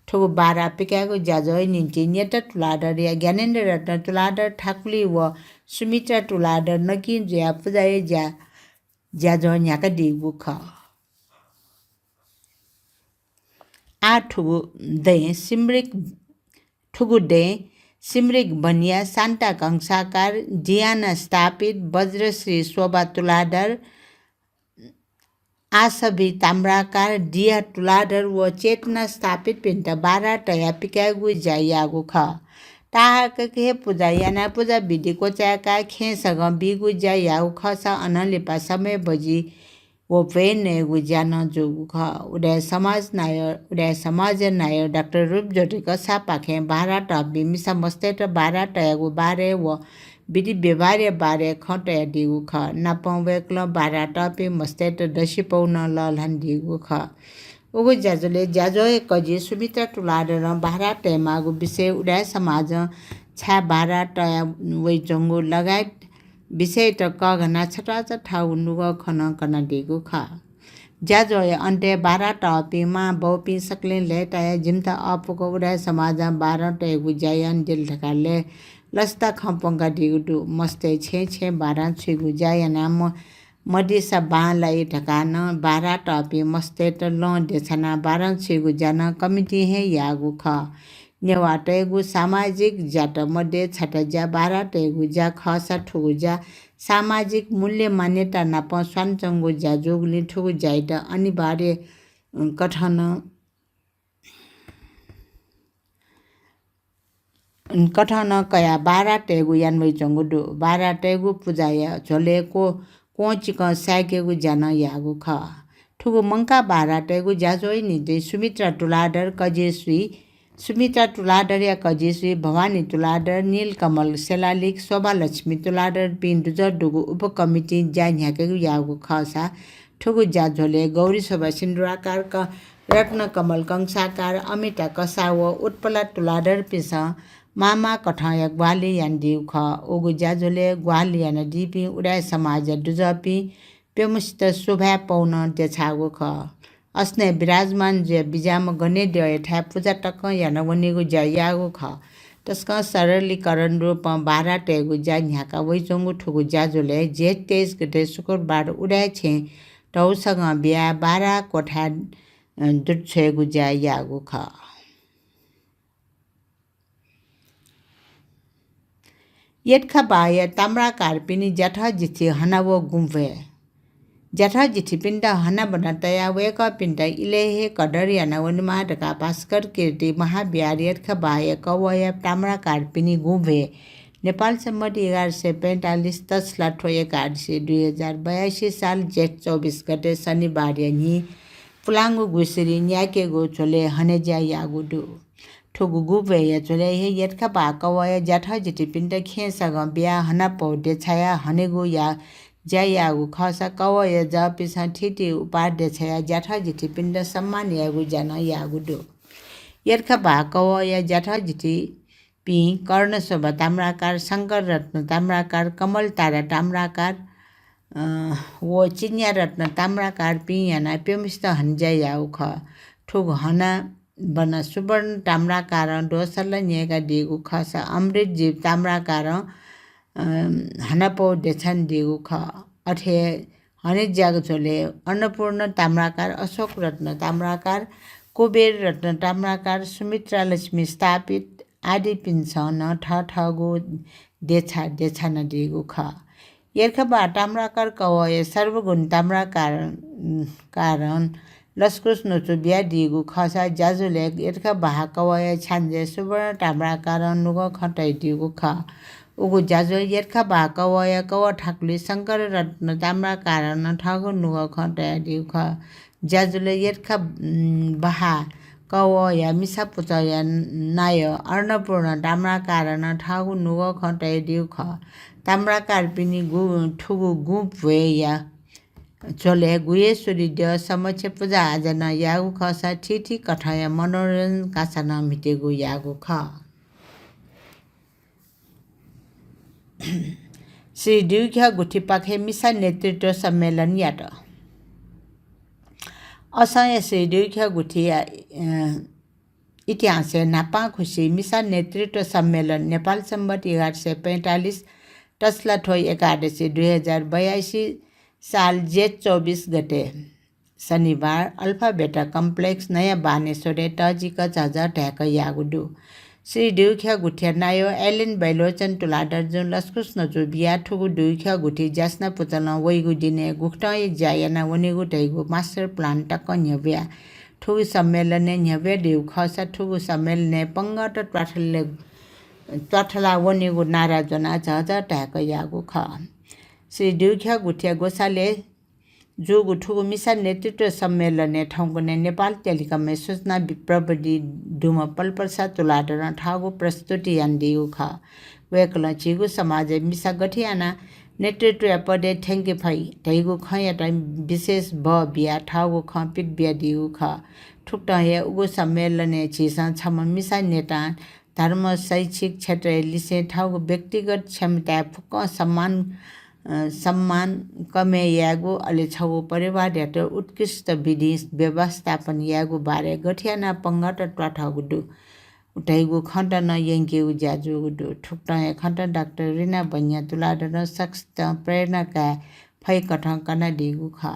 थुगु बारा पिकायेगु ज्याझ्वःया निंतिं न्यता तुलाधरया ज्ञानेन्द्र रत्न तुलाधर ठाकुलि व सुमित्रा तुलाधर नकिं जुयाः पुजाया ज्या, ज्याझ्वः न्ह्याकादीगु खः। आः थुगु दँय् सिमरिक, थुगु दँय् सिमरिक बनिया शान्ता कंसाकार, डियाना स्थापित, वज्रश्री शोभा तुलाधर, आशवी ताम्राकार, डिया तुलाधर व चेतना स्थापितपिन्त बारा तयाः पिकायेगु ज्या याःगु खः। ताहाकक हे पुजा यानाः पुजा विधि क्वचाय्‌काः खेँय् सगं बीगु ज्या याःगु खःसा अनं लिपा समय बजि व भ्वय् नयेगु ज्या नं जूगु खः। उदाय् समाज नायः, उदाय् समाजया नायः डाक्टर रूपज्योति कसाःपाखें बारा तःपिं मिसा मस्तय्‌त बारा तयागु बारे व विधि व्यवहारया बारे खँ तयादीगु खः। नापं वय्‌कलं बारा तःपिं मस्तय्‌त दसिपौ नं लःल्हानादीगु खः। उगु ज्याझ्वलय् ज्याझ्वःया कजि सुमित्रा तुलाधरं बारा तयेमाःगु विषय, उदाय् समाजं छाय् बारा तया वइच्वंगु लगायत विषयत कःघानाः छताःचा थःगु नुगः खँ नं कनादीगु खः। ज्याझ्वःया अन्तय् बारा तःपिं मां बौपिं सकलें लय्तायाः जिमित अःपुक उदाय् समाजं बारं तयेगु ज्या यानादिल धकाः लय् लसता खँ प्वंकादीगु दु। मस्तय् छेँय् छेँय् बारं छुइगु ज्या याना म-, मदिसा बांलाइ धकाः नं बारा तःपिं मस्तय्त लं देछानाः बारं छुइगु ज्या नं कमिटिं हे याःगु खः। नेवाःतय्गु सामाजिक ज्यात मध्ये छता ज्या बारा तयेगु ज्या खःसा थुगु ज्या सामाजिक मूल्य मान्यता नाप स्वानाच्वंगु ज्या जूगुलिं थुगु ज्याइत अनिवार्य, अ, कथं नं, अ, कथं नं कयाः बारा तयेगु याना वइच्वंगु दु। बारा तयेगु पुजाया झ्वलय् क्व-, क्वंचिकं साय्केगु ज्या नं याःगु खः। थुगु मंकाः बारा तयेगु ज्याझ्वःया निंतिं सुमित्रा तुलाधर कजिसुइ, सुमित्रा तुलाधरया कजिसुइ भवानी तुलाधर, नीलकमल सेलालिक, शोभालक्ष्मी तुलाधरपिं दुजः दुगु उपकमिटिं ज्या न्ह्याकेगु याःगु खःसा थुगु ज्याझ्वलय् गौरीशोभा सिन्दुराकार, क-, रत्नकमल कंसाकार, अमिता कसाः व उत्पला तुलाधरपिन्सं मांमांकथंया ग्वाहालि यानादीगु खः। उगु ज्याझ्वलय् ग्वाहालि यानादीपिं उदाय् समाजया दुजःपिं प्यम्हसित सुभाय् पौ नं देछाःगु खः। असनय् विराजमान जुया बिज्याःम्ह गनेद्यःयाथाय् पुजा तकं याना वनेगु ज्या याःगु खः। तसकं सरलीकरण रूपं बारा तयेगु ज्या न्ह्याका वइच्वंगु थुगु ज्याझ्वलय् जेठ तेइस गते शुक्रबार उदाय् छेँय् धौसगं बियाः बारा क्वथाय्, अ, दुत छ्वयेगु ज्या याःगु खः। यतखा बाःया ताम्राकारपिनि ज्याथःजिथि हना व गुँभ्वय्। ज्याथःजिथिपिन्त हनाबना तयाः वय्कःपिन्त इलय् हे कदर याना वनेमाः धकाः भास्कर कीर्ति महाविहार यतखा बाःया कवःया ताम्राकारपिनि गुँभ्वय् नेपाल सम्बत एघार सय पैंतालिस तछलाथ्व एकादशी दुई हजार बयासी साल जेठ चौबिस गते शनिबारया न्हि पुलांगु गुँसिरिं न्यायेकेगु झ्वलय् हने ज्या याःगु दु। थुगु गुँभ्वय्या झ्वलय् हे यतखा बाः कवःया ज्याथःजिथिपिन्त खेँय् सगं बियाः हनापौ देछायाः हनेगु या-, ज्या याःगु खःसा कवःया जःपिन्सं थीथी उपहार देछायाः ज्याथःजिथिपिन्त सम्मान यायेगु ज्या नं याःगु दु। यतखा बाः कवःया ज्याथःजिथि पिं कर्णशोभा ताम्राकार, शंकर रत्न ताम्राकार, कमल तारा ताम्राकार, अ, व चिनिया रत्न ताम्राकारपिं यानाः प्यम्हसित हने ज्या याःगु खः। थुगु हनाबना सुवर्ण ताम्राकारं दोसल्ला न्यय्कादीगु खःसा अमृतजीव ताम्राकारं, अ, हनापौ देछानादीगु खः। अथे हने ज्याःगु झ्वलय् अन्नपूर्ण ताम्राकार, अशोक रत्न ताम्राकार, कुबेर रत्न ताम्राकार, सुमित्रा लक्ष्मी स्थापित आदिपिन्सं नं थःथःगु देछा देछानादीगु खः। यतखा बाः ताम्राकार कवःया सर्वगुण ताम्राकार, कारं लसकुस न्वचु बियादीगु खःसा ज्याझ्वलय् यतखा बाः कवःया छ्याञ्जे सुवर्ण ताम्राकारं नुगः खँ तयादीगु खः। उगु ज्याझ्वलय् यतखा बाः कवःया कवः थाकुलि शंकर रत्न ताम्राकारं नं थःगु नुगः खँ तयादीगु खः। ज्याझ्वलय् यतखा, उम्, बाः कवःया मिसा पुचःया नायः अन्नपूर्ण ताम्राकारं नं थःगु नुगः खँ तयादीगु खः। ताम्राकारपिनि गु-, थुगु गुँभ्वय्या झ्वलय् गुह्येश्वरी द्यः समक्ष पुजा आजा नं याःगु खःसा थीथी कथंया मनोरञ्जन कासा नं म्हितेगु याःगु खः। श्री द्युख्यः गुथिपाखें मिसा नेतृत्व सम्मेलन यात। असंया श्री द्युख्यः गुथिया, अ, इतिहासय् न्हापांखुसि मिसा नेतृत्व सम्मेलन नेपाल सम्बत एघार सय पैंतालिस तछलाथ्व एकादशी दुई हजार बयासी साल जेठ चौबिस गते शनिबार अल्फा बेटा कम्प्लेक्स नयाँ बानेश्वरय् तःजिक झःझः धाय्क याःगु दु। श्री द्युख्यः गुथिया नायः एलेन बैलोचन तुलाधरजुं लसकुस न्वचु बियाः थुगु द्युख्यः गुथि ज्यासना पुचलं वइगु दिनय् गुकथं हे ज्या याना वनेगु धइगु मास्टर प्लान तकं न्ह्यब्वया थुगु सम्मेलनय् न्ह्यब्वयादीगु खःसा थुगु सम्मेलनय् पंगःत त्वाथले-, त्वाथला वनेगु नारा ज्वनाः झःझः धाय्क याःगु खः। श्री द्युख्यः गुथिया ग्वसालय् जूगु थुगु मिसा नेतृत्व सम्मेलनय् थौंकन्हय् नेपाल टेलिकमय् सूचना वि-, प्रविधि दुम्ह पलप्रसाद तुलाधरं थःगु प्रस्तुति यानादीगु खः। वय्कलं झीगु समाजय् मिसा गथे यानाः नेतृत्वया पदय् थ्यंके फइ धइगु खँयात विशेष बः बियाः थःगु खँ पित बियादीगु खः। थुकथं हे उगु सम्मेलनय् झीसं छम्ह मिसा नेतां धर्म, शैक्षिक क्षेत्रया लिसें थःगु व्यक्तिगत क्षमताय् फुक्कं सम्मान अ, सम्मान कमय् यायेगु, अले छगू परिवारयात उत्कृष्ट विधिं व्यवस्थापन यायेगु बारे गथे यानाः पंगःत त्वाथःगु दु धइगु खँत नं यंकेगु ज्या जूगु दु। थुकथं हे खँत डाक्टर रिना बनिया तुलाधरं सकसितं प्रेरणा काये फइकथं कनादीगु खः।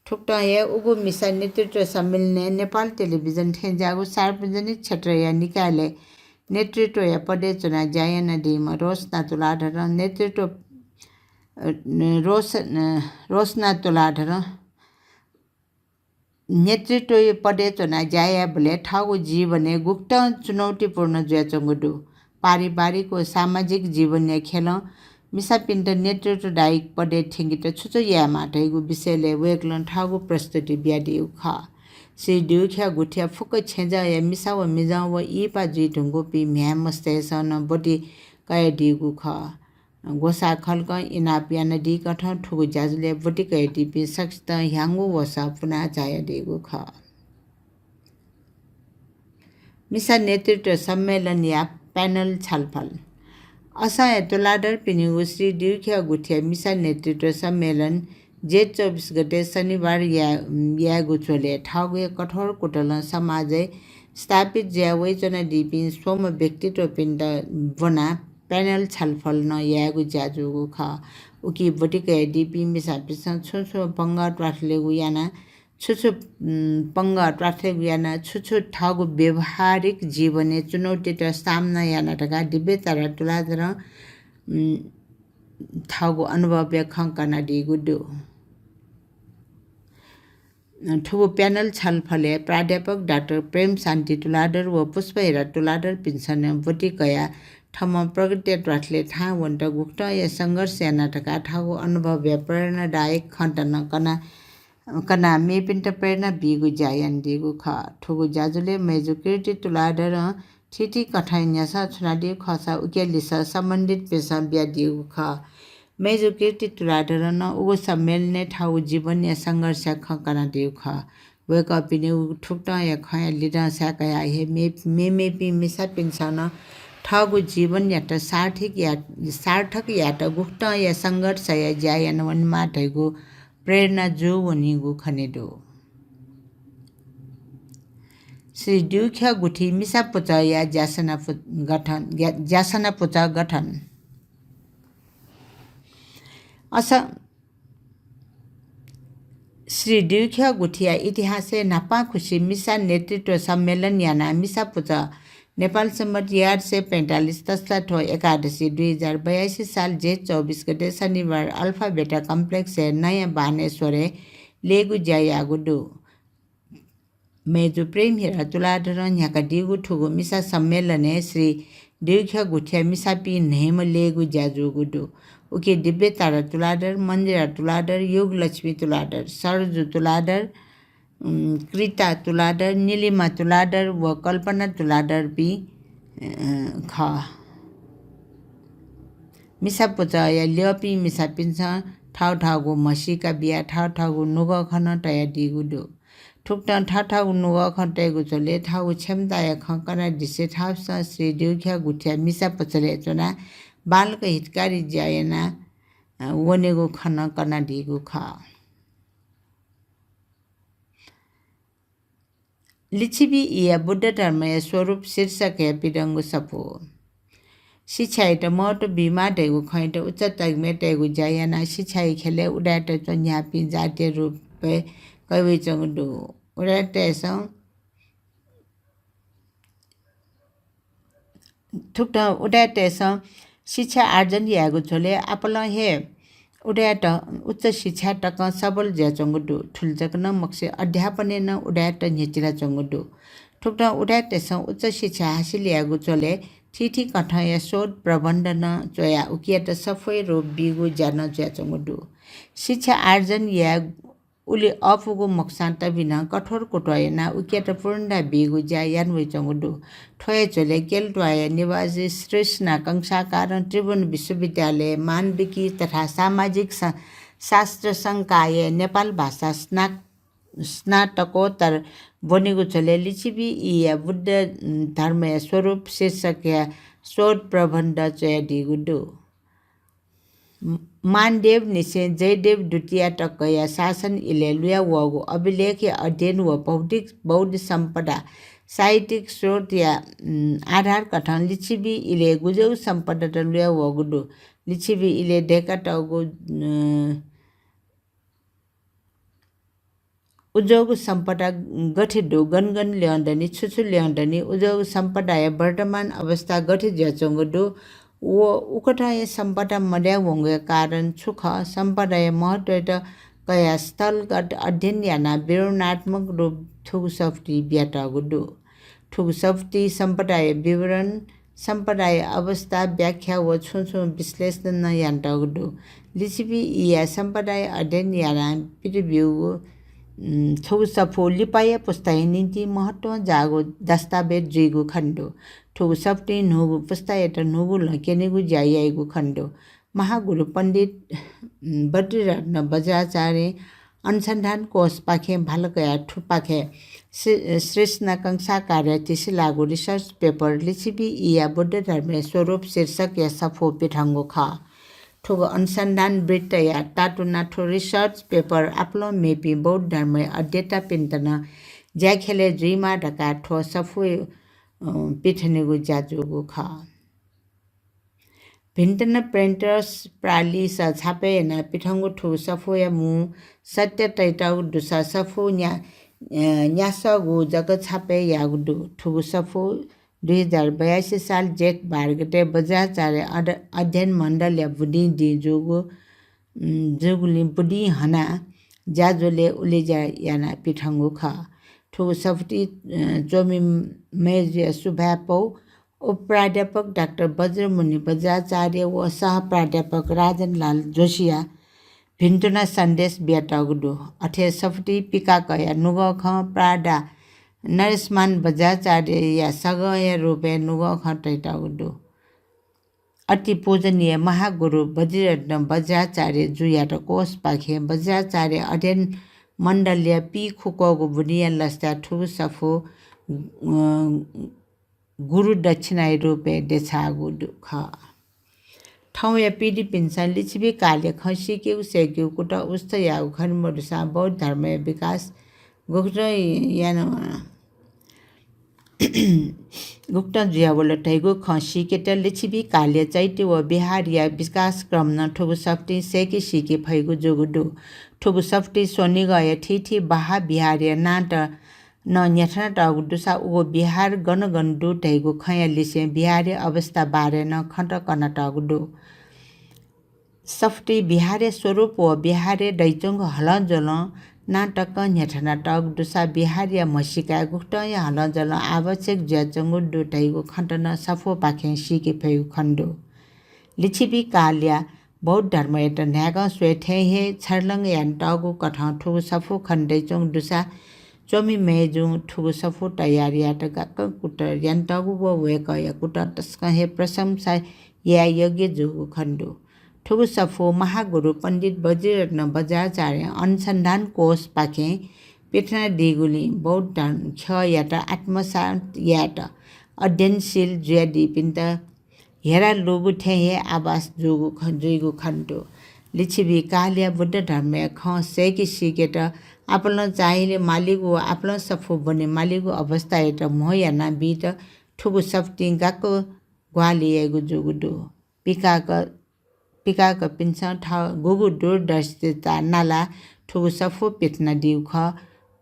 थुकथं हे उगु मिसा नेतृत्व सम्मेलनय् नेपाल टेलिभिजन थें ज्याःगु सार्वजनिक क्षेत्रया निकायलय् नेतृत्वया पदय् च्वनाः ज्या यानादीम्ह रोशना तुलाधरं नेतृत्व, अ, रोश-, अ, रोशना तुलाधरं नेतृत्व पदय् च्वनाः ज्या यायेबलय् थःगु जीवनय् गुकथं चुनौतीपूर्ण जुयाच्वंगु दु? पारिवारिक व सामाजिक जीवनया ख्यलं मिसापिन्त नेतृत्वदायी पदय् थ्यंकेत छु छु यायेमाः धइगु विषयलय् वय्कलं थःगु प्रस्तुति बियादीगु खः। श्री द्युख्या गुथिया फुक्क छेँजःया मिसा व मिजं व इहिपा जुइ धुंकूपिं म्ह्याय् मस्तय्सं नं ब्वति कयादीगु खः। ग्वसाः खलकं इनाप यानादीकथं थुगु ज्याझ्वलय् ब्वति कयादीपिं सकसितं ह्याउँगु वसः पुना झायादीगु खः। मिसा नेतृत्व सम्मेलनया panel छलफल। असंया तुलाधरपिनिगु श्री द्युख्या गुथिया मिसा नेतृत्व सम्मेलन जेठ चौबिस गते शनिबार या-, यायेगु झ्वलय् थःगु हे कठोर कुतलं समाजय् स्थापित जुया वइच्वनादीपिं स्वम्ह व्यक्तित्वपिन्त ब्वनाः panel छलफल नं यायेगु ज्या जूगु खः। उकी ब्वति कयादीपिं मिसापिन्सं छुं छुं पंगः त्वाथलेगु यानाः छु छु, उम्, पंगः त्वाथलेगु यानाः छु छु थःगु व्यावहारिक जीवनय् चुनौतीत सामना याना धकाः दिव्यतारा तुलाधरं, उम्, थःगु अनुभवया खँ कनादीगु दु। थुगु panel छलफलय् प्राध्यापक डाक्टर प्रेम शान्ति तुलाधर व पुष्पहिरा तुलाधरपिन्सं नं ब्वति कयाः थःम्हं प्रगतिया त्वाथलय् थाहां वनेत गुकथंया संघर्ष याना धकाः थःगु अनुभवया प्रेरणादायक खँत नं कना, कनाः मेपिन्त प्रेरणा बीगु ज्या यानादीगु खः। थुगु ज्याझ्वलय् मय्जु कीर्ति तुलाधरं थीथी कथंया न्ह्यसः छुनादीगु खःसा उकिया लिसः सम्बन्धितपिन्सं बियादीगु खः। मय्जु कीर्ति तुलाधरं नं उगु सम्मेलनय् थःगु जीवनया संघर्षया खँ कनादीगु खः। वय्कःपिनिगु थुकथंया खँया लिधंसाय् कयाः हे मे-, मेमेपिं मिसापिन्सं नं थःगु जीवनयात सार्थक या-, सार्थक यायेत गुकथंया संघर्षया ज्या यानावनेमाः धइगु प्रेरणा जूवनीगु खनेदु। श्री द्युख्या गुथि मिसा पुचःया ज्यासना पु-, गठन, ज्या-, ज्यासना पुचः गठन। अस-, श्री द्युख्या गुथिया इतिहासय् न्हापांखुसि मिसा नेतृत्व सम्मेलन यानाः मिसा पुचः नेपाल सम्बत एघार सय पैंतालिस तस्लाथ्व एकादशी दुई हजार बयासी साल जेठ चौबिस गते शनिबार अल्फा बेटा कम्प्लेक्सय् नयाँ बानेश्वरय् लेगु ज्या याःगु दु। मय्जु प्रेमहिरा तुलाधरं न्ह्याकादीगु थुगु मिसा सम्मेलनय् श्री द्युख्या गुथिया मिसापिं न्हय्म्ह लेगु ज्या जूगु दु। उकी दिव्यतारा तुलाधर, मन्दिरा तुलाधर, योगलक्ष्मी तुलाधर, सरजु तुलाधर, उम्, कृता तुलाधर, निलिमा तुलाधर व कल्पना तुलाधरपिं, अ, खः। मिसा पुचःया ल्यःपिं मिसापिन्सं थःथःगु म्हसीका बियाः थःथःगु नुगः खँ नं तयादीगु दु। थुकथं थःथःगु नुगः खँ तयेगु झ्वलय् थःगु क्षमताया खँ कनादिसें थःपिन्सं श्री द्युख्या गुथिया मिसा पुचलय् च्वनाः बांलाक हितकारी ज्या याना, अ, वनेगु खँ नं कनादीगु खः। लिच्छवि ईया बुद्ध धर्मया स्वरूप शीर्षकया पिदंगु सफू। शिक्षायात महत्त्व बीमाः धइगु खँयात उच्च तगिमय् तयेगु ज्या यानाः शिक्षाया ख्यलय् उदाय्‌त च्वन्ह्याःपिं जातीय रूपय् कयावइच्वंगु दु। उदाय्‌तय्‌सं थुकथं उदाय्‌तय्‌सं शिक्षा आर्जन यायेगु झ्वलय् आपालं हे उदाय्‌त उच्च शिक्षा तकं सबल जुयाच्वंगु दु। थुलि जक नं मखुसें अध्यापनय् नं उदाय्‌त न्ह्यचिलाच्वंगु दु। थुकथं उदाय्‌तय्‌सं उच्च शिक्षा हासिल यायेगु झ्वलय् थीथी कथंया शोध प्रबन्ध नं च्वयाः उकियात सफूया रूप बीगु ज्या नं जुयाच्वंगु दु। शिक्षा आर्जन याये उलि अःपुगु मखुसां तबि नं कठोर कुतः यानाः उकियात पूर्णता बीगु ज्या याना वइच्वंगु दु। थ्व हे झ्वलय् केल्द्वाःया निवासी श्री स्ना कंसाकारं त्रिभुवन विश्वविद्यालयय् मानविकी तथा सामाजिक स-, शास्त्र संकायय् नेपाल भाषा स्ना-, स्नातकोत्तर ब्वनीगु झ्वलय् लिच्छवि ईया बुद्ध धर्मया स्वरूप शीर्षकया शोध प्रबन्ध च्वयादीगु दु। मानदेवनिसें जयदेव द्वितीया तकया शासन इलय् लुया वःगु अभिलेखया अध्ययन व भौतिक बौद्ध सम्पदा साहित्यिक स्रोतया, उम्, आधार कथं लिच्छवि इलय् गुजौ सम्पदात लुया वःगु दु। लिच्छवि इलय् दय्कातःगु, उम्, उज्याःगु सम्पदा गथे दु, गन गन ल्यं दनि, छु छु ल्यं दनि, उज्याःगु सम्पदाया वर्तमान अवस्था गथे जुयाच्वंगु दु, व उकथंया सम्पदा मदया वंगुया कारण छु खः, सम्पदाया महत्वयात कयाः स्थलगत अध्ययन यानाः विवरणात्मक रूप थुगु सफुती बियातःगु दु। थुगु सफुती सम्पदाया विवरण, सम्पदाया अवस्था, व्याख्या व छुं छुं विश्लेषण नं यानातःगु दु। लिच्छवि ईया सम्पदाया अध्ययन यानाः पित ब्यूगु, उम्, थुगु सफू लिपाया पुस्ताया निंतिं महत्वं जाःगु दस्तावेज जुइगु खने दु। थुगु सफुतिं न्हूगु पुस्तायात न्हूगु लँ क्यनेगु ज्या याइगु खने दु। महागुरु पण्डित, उम्, बद्रीरत्न बज्राचार्यं अनुसन्धान कोषपाखें भाला कयाः थुपाखे सृ-, सृष्णाकांक्षा कार्य तिसिलाःगु research paper लिच्छवि ईया बुद्ध धर्मया स्वरूप शीर्षकया सफू पिथंगु खः। थुगु अनुसन्धान वृत्तया तातुना थ्व research paper आपालं मेपिं बौद्ध धर्मया अध्येतापिन्त नं ज्याख्यलय् जुइमाः धकाः थ्व सफू, अ, पिथनेगु ज्या जूगु खः। भिन्तन प्रेन्टर्स प्रालिस छापय् यानाः पिथंगु थुगु सफूया मू सत्य तइतःगु दुसा सफू न्या-, अ, न्यासःगु जक छापय् याःगु दु। थुगु सफू दुई हजार बयासी साल जेठ बाह्र गते बज्राचार्य अध-, अध्ययन मण्डलया बुदिं दिं जूगु, उम्, जूगुलिं बुदिं हनाः ज्याझ्वलय् उलेज्या यानाः पिथंगु खः। थुगु सफुती, अ, च्वमि मय्जुया सुभाय् पौ उपप्राध्यापक डाक्टर बज्रमुनि बज्राचार्य व सहप्राध्यापक राजनलाल जोशीया भिन्तुना सन्देश बियातःगु दु। अथे सफुती पिकाकया नुगः खँ प्रादा नरेशमान बज्राचार्यया सगंया रूपय् नुगः खँ तइतःगु दु। अति पूजनीय महागुरु बज्ररत्न बज्राचार्य जुयात कोषपाखें बज्राचार्य अध्ययन मण्डलया पीखुक्वःगु बुदिंया लसताय् थुगु सफू, अ, गुरु दक्षिणाया रूपय् देछाःगु दु, खः। थौंया पीढीपिन्सं लिच्छवि कालया खँ सीकेगु सय्केगु कुतः उस्ता याःगु खने मदुसां बौद्ध धर्मया विकास गुकथं याना, गुकथं जुयावल धइगु खँ सीकेत लिच्छवि कालया चैत्य व विहारया विकासक्रम नं थुगु सफुतिं सय्के सीके फइगु जूगु दु। थुगु सफुतिं स्वनिगःया थीथी बाहा विहारया नांत नं न्ह्याथनातःगु दुसा उगु विहार गन गन दु धइगु खँया लिसें विहारया अवस्था बारे नं खँत कनातःगु दु। सफुतिं विहारया स्वरूप व विहारय् दइच्वंगु हलंज्वलं नां तकं न्ह्याथनातःगु दुसा विहारया म्हसीकाय् गुकथंया हलंज्वलं आवश्यक जुयाच्वंगु दु धइगु खँत नं सफूपाखें सीके फइगु खने दु। लिच्छवि कालया बौद्ध धर्मयात न्हाय्कं स्वये थें हे छर्लंग यानातःगु कथं थुगु सफू खने दइच्वंगु दुसा च्वमि मय्जुं थुगु सफू तयार यायेत गाक्क कुतः यानातःगु व वय्कःया कुतः तसकं हे प्रशंसा याये योग्य जूगु खने दु। थुगु सफू महागुरु पण्डित बज्ररत्न बज्राचार्यं अनुसन्धान कोषपाखें पिथनादीगुलिं बौद्ध धर्म ख्यःयात आत्मसात यायेत अध्ययनशील जुयादीपिन्त हेरा लूगु थें हे आभास जूगु ख-, जुइगु खने दु। लिच्छवि कालया बुद्ध धर्मया खँ सय्के सीकेत आपालं चाहिले मालीगु व आपालं सफू ब्वने मालीगु अवस्थायात म्हो याना बीत थुगु सफुतिं गाक्क ग्वाहालि याइगु जूगु दु। पिकाक, पिकाकपिन्सं थः गुगु दूरदर्शिता नालाः थुगु सफू पिथनादीगु खः।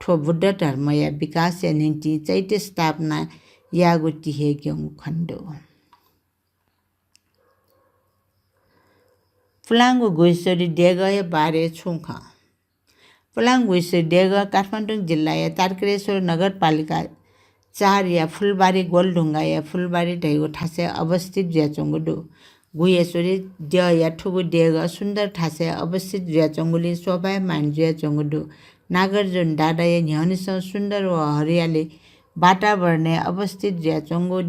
थ्व बुद्ध धर्मया विकासया निंतिं चैत्य स्थापना याःगु ति हे ग्यंगु खने दु। पुलांगु गुह्येश्वरी देगःया बारे छुं खँ। पुलांगु गुह्येश्वरी देगः काठमाडौं जिल्लाया तारकेश्वर नगरपालिका चारया फुलबारी गोलढुङ्गाया फुलबारी धइगु थासय् अवस्थित जुयाच्वंगु दु। गुह्येश्वरी द्यःया थुगु देगः सुन्दर थासय् अवस्थित जुयाच्वंगुलिं शोभायमान जुयाच्वंगु दु। नागार्जुन डाँडाया न्ह्यःनेसं सुन्दर व हरियाली वातावरणय् अवस्थित जुयाच्वंगु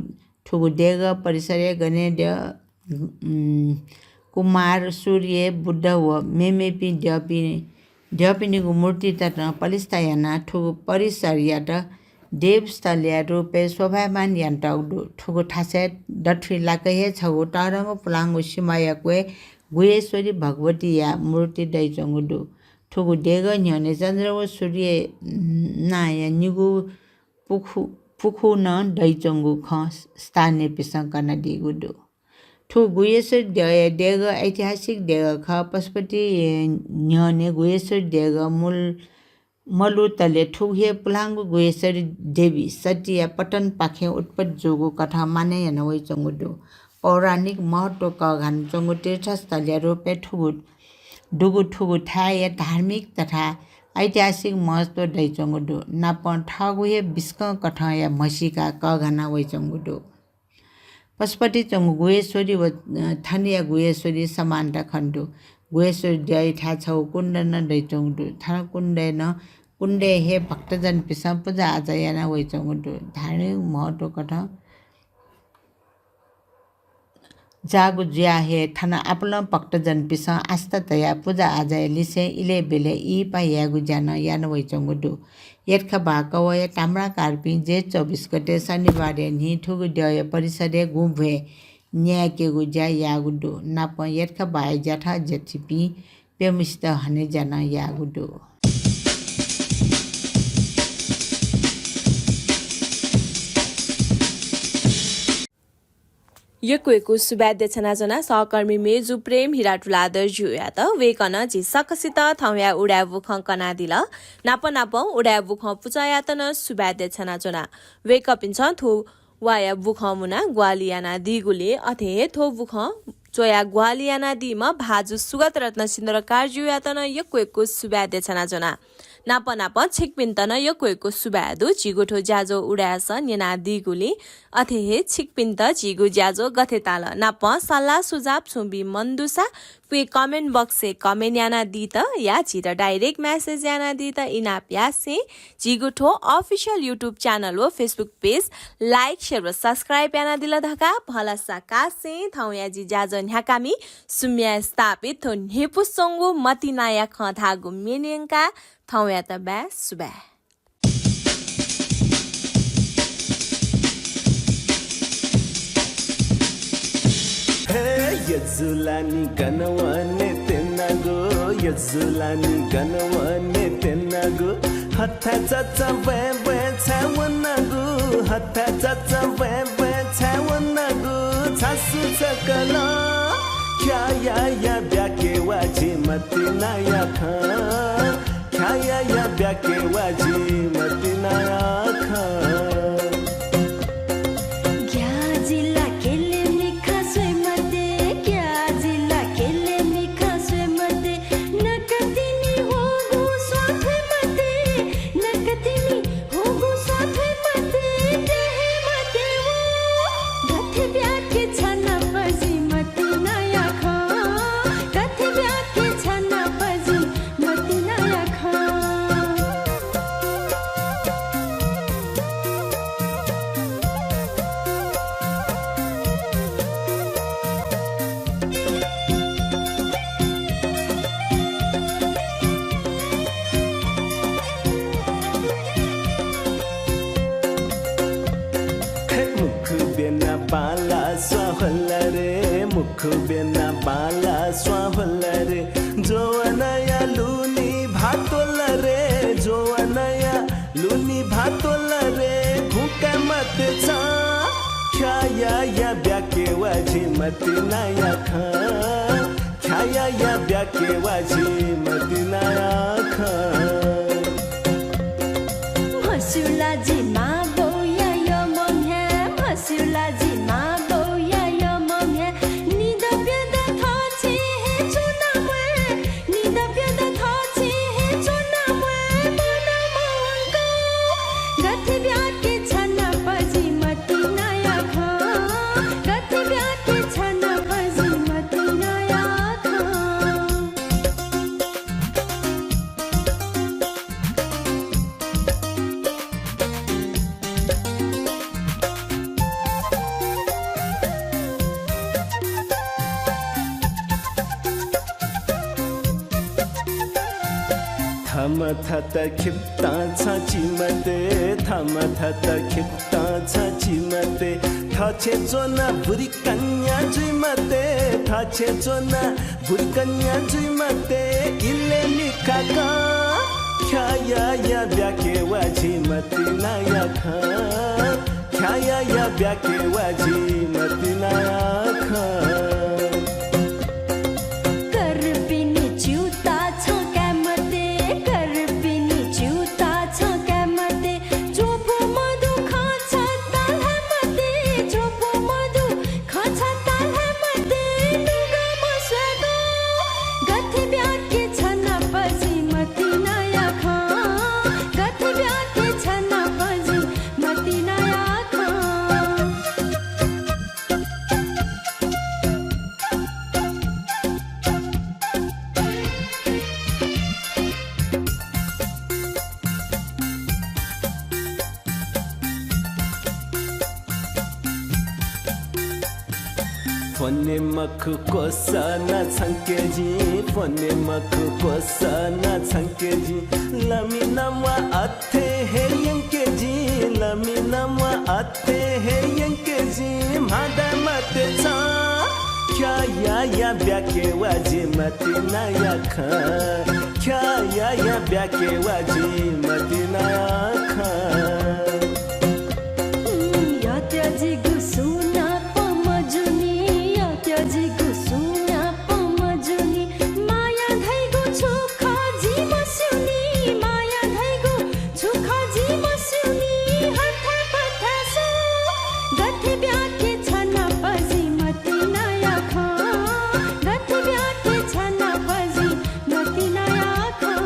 थुगु देगः परिसरय् गनेद्यः, उम्, कुमार, सूर्य, बुद्ध व मेमेपिं द्यःपिं, द्यःपिनिगु मूर्तित नं पलिस्था यानाः थुगु परिसरयात देवस्थलया रूपय् शोभायमान यानातःगु दु। थुगु थासय् दथुइ लाक्क हे छगू तःधंगु पुलांगु सिमाया क्वय् गुह्येश्वरी भगवतीया मूर्ति दइच्वंगु दु। थुगु देगः न्ह्यःने चन्द्र व सूर्य नांया निगू पुखू, पुखू नं दइच्वंगु खँ स्थानीयपिन्सं कनादीगु दु। थुगु गुह्येश्वरी देगः, देगः ऐतिहासिक देगः खः। पशुपति न्ह्यःने गुह्येश्वरी देगः मूल मलुतले थुगु हे पुलांगु गुह्येश्वरी देवी सतीया पतनपाखें उत्पत्ति जूगु कथं मानय् याना वइच्वंगु दु। पौराणिक महत्व कःघानाच्वंगु तीर्थस्थलया रूपय् थुगु, दुगु थुगु थाय्‌या धार्मिक तथा ऐतिहासिक महत्व दइच्वंगु दु। नापं थःगु हे बिस्कं कथंया म्हसीका कःघाना वइच्वंगु दु। पशुपति च्वंगु गुह्येश्वरी व, अ, थनया गुह्येश्वरी समानता खने दु। गुह्येश्वरी देगःया थाय् छगू कुण्ड नं दइच्वंगु दु। थन कुण्डय् नं, कुण्डय् हे भक्तजनपिन्सं पुजा आजा याना वइच्वंगु दु। धार्मिक महत्व कथं जाःगु जुयाः हे थन आपालं भक्तजनपिन्सं आस्था तयाः पुजा आजाया लिसें इलय् ब्यलय् इहिपा यायेगु ज्या नं याना वइच्वंगु दु। यतखबाः कवःया ताम्राकारपिं जेठ चौबिस गते शनिबारया न्हि थुगु देगःया परिसरय् गुँभ्वय् न्यायेकेगु ज्या याःगु दु। नापं यतखबाःया ज्याथ ज्याथिपिं प्यम्हेसित हने ज्या नं याःगु दु। यक्व यक्व सुभाय् देछानाच्वना सहकर्मी मेजु प्रेम हिरा तुलाधर ज्यूयात। वय्कलं झी सकसित थौंया उदाय् बुखँ कनादिल। नाप नापं उदाय् बुखँ पुचःयात नं सुभाय् देछानाच्वना। वय्कःपिन्सं थ्व वाःया बुखँ मुनाः ग्वाहालि यानादीगुलिं, अथे हे थ्व बुखँ च्वयाः ग्वाहालि यानादीम्ह भाजु सुगत रत्न सिन्दुरकार ज्यूयात नं यक्व यक्व सुभाय् देछानाच्वना। नाप नापं छिकपिन्त नं यक्व यक्व सुभाय् दु। झीगु थ्व ज्याझ्वः उदाय् सः न्यनादीगुलिं, अथे हे छिकपिन्त झीगु ज्याझ्वः गथे ताल नापं सल्लाह सुझाव छुं बी मन दुसा क्वय् comment box-य् comment यानादीत या झीत direct message यानादीत इनाप यासें झीगु थ्व official YouTube channel व Facebook page like, share व subscribe यानादिल धकाः भलसा कासें थौंया जि ज्याझ्वः न्ह्याकामि सुम्या स्थापित थ्व न्हिपुच्वंगु मतिनाया खँ धाःगु म्ये न्यंकाः थौंयात बाय् सुभाय्। हे यजुलानि गन वने त्यनागु, यजुलानि गन वने त्यनागु, हथाय् चचा ब्वँय् ब्वँय् छाय् वनागु, हथाय् चचा ब्वँय् ब्वँय् छाय् वनागु, छासु सकल ख्याया या ब्याके वा झी मतिनाया खँ। ख्याया या ब्याके वा झी मतिनाया खँ। ग्याजिला केले मिखा स्वये मते, ग्याजिला केले मिखा स्वये मते, नकतिनि होगु स्वाथ्वये मते, नकतिनि होगु स्वाथ्वये मते, देहे मते वो। गथे ब्याके छाना पजि मतिनाया खँ, गथे ब्याके छाना पजि मतिनाया खँ। हे मुखु ब्यना बांला स्वां होला रे, मुखु ब्यना बांला स्वां होला रे, जोवनया लुनि भातोला रे, जोवनया लुनि भातोला रे, घुँका मते छ। ख्याया या ब्याके वा झी मतिनाया खँ, ख्याया या ब्याके वा झी मतिनाया खँ। म्हस्युला जि मां बौया यःम्ह म्ह्याय्, म्हस्युला जि मां बौया यःम्ह म्ह्याय्, निदँ प्यदँ थःछि हे च्वना म्वाये, निदँ प्यदँ थःछि हे च्वना म्वाये, मनं मवंक। गथे ब्याके छाना पजि मतिनाया खँ, गथे ब्याके छाना पजि मतिनाया खँ। थमथत खिप्तां छची मते, थमथत खिप्तां छची मते, थःछेँ च्वना बुरी कन्या जुइ मते, छेँ च्वना बुरिकन्या जुइ मते, इलय् मिखाकं ख्याया या ब्याके वा झी मतिनाया खँ। ख्याया या ब्याके वा झी मतिनाया खँ। कर्पिनि च्यूता छं काये मते, कर्पिनि च्यूता छं काये मते, च्वपु मधु खँ छता ल्हाये मते, च्वपु मधु खँ छता ल्हाये मते, नुगः मस्वायेगु। गथे ब्याके छ नाप जिं मतिनाया खँ, गथे ब्याके छ नाप जिं मतिनाया खँ। फ्वने मखु कोसना छंके जिं, फ्वने मखु कोसना छंके जिं, लमि नम्वा अथे हे यंके जिं, लमि नम्वा अथे हे यंके जिं, म्हादा मते छं। ख्याया या ब्याके वा झी मतिनाया खँ, ख्याया या ब्याके वा झी मतिनाया खँ। यःत्या जिगु सुं नाप मजुनि, यःत्या जिगु सुं नाप मजुनि, माया धइगु छु खः जिं मस्यूनि, माया धइगु छु खः जिं मस्यूनि, हथाय् पथाय् सु। गथे ब्याके छ नाप जिं मतिनाया खँ, गथे ब्याके छ नाप जिं मतिनाया खँ।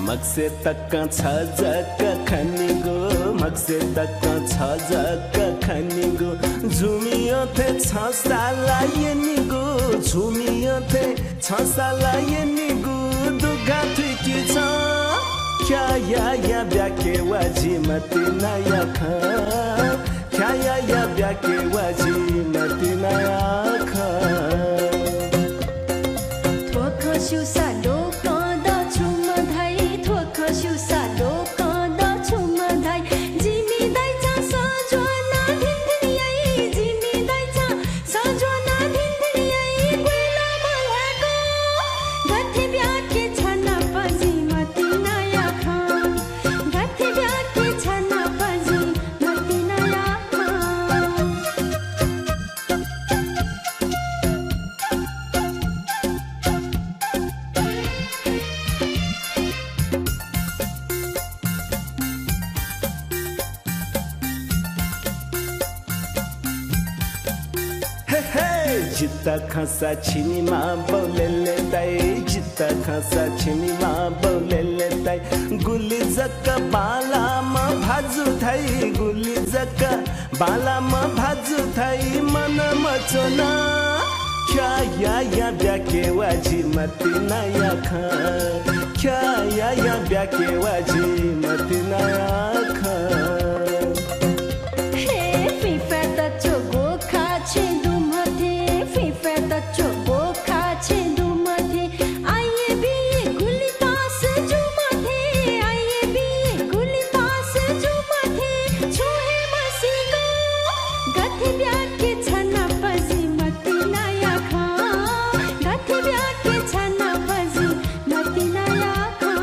मखसे तकं छ जक खनिगु, मखसे तकं छ जक खनिगु, झुमियं थें छं साला यनिगु, झुमियं थें छं साला यनिगु, दुघा थुइकि छं। ख्याया या ब्याके वा झी मतिनाया खँ, ख्याया या ब्याके वा झी मतिनाया खँ। थ्व खँ स्यूसा लोकं द छुं मधाइ, थ्व खँ स्यूसा लोकं द छुं मधाइ। जिमि दाइचां सज्वना धिन धिन याइ, जिमि दाइचां सज्वना धिन धिन याइ, ग्वय् ला मल्हाय्क। गथे ब्याके छ नाप जिं मतिनाया खँ, गथे ब्याके छ नाप जिं मतिनाया खँ। हे, हे, जितः खंसा छिमि मांबौ लेले ताइ, जितः खंसा छिमि मांबौ लेले ताइ। गुलि जक बांलाम्ह भाजु धाइ, गुलि जक बांलाम्ह भाजु धाइ, मन मच्वना। ख्याया या ब्याके वा झी मतिनाया खँ, ख्याया या ब्याके वा झी मतिनाया खँ। हे, फुइँफाय् तच्वःगु खा छेँ दुम्ह थें, फुइँफाय् तच्वःगु खा छेँ दुम्ह थें, आइए बिए गुलि पास जुम्ह थें, आइए बिए गुलि पास जुम्ह थें, छुं हे मसीक। गथे ब्याके छ नाप जिं मतिनाया खँ, गथे ब्याके छ नाप जिं मतिनाया खँ।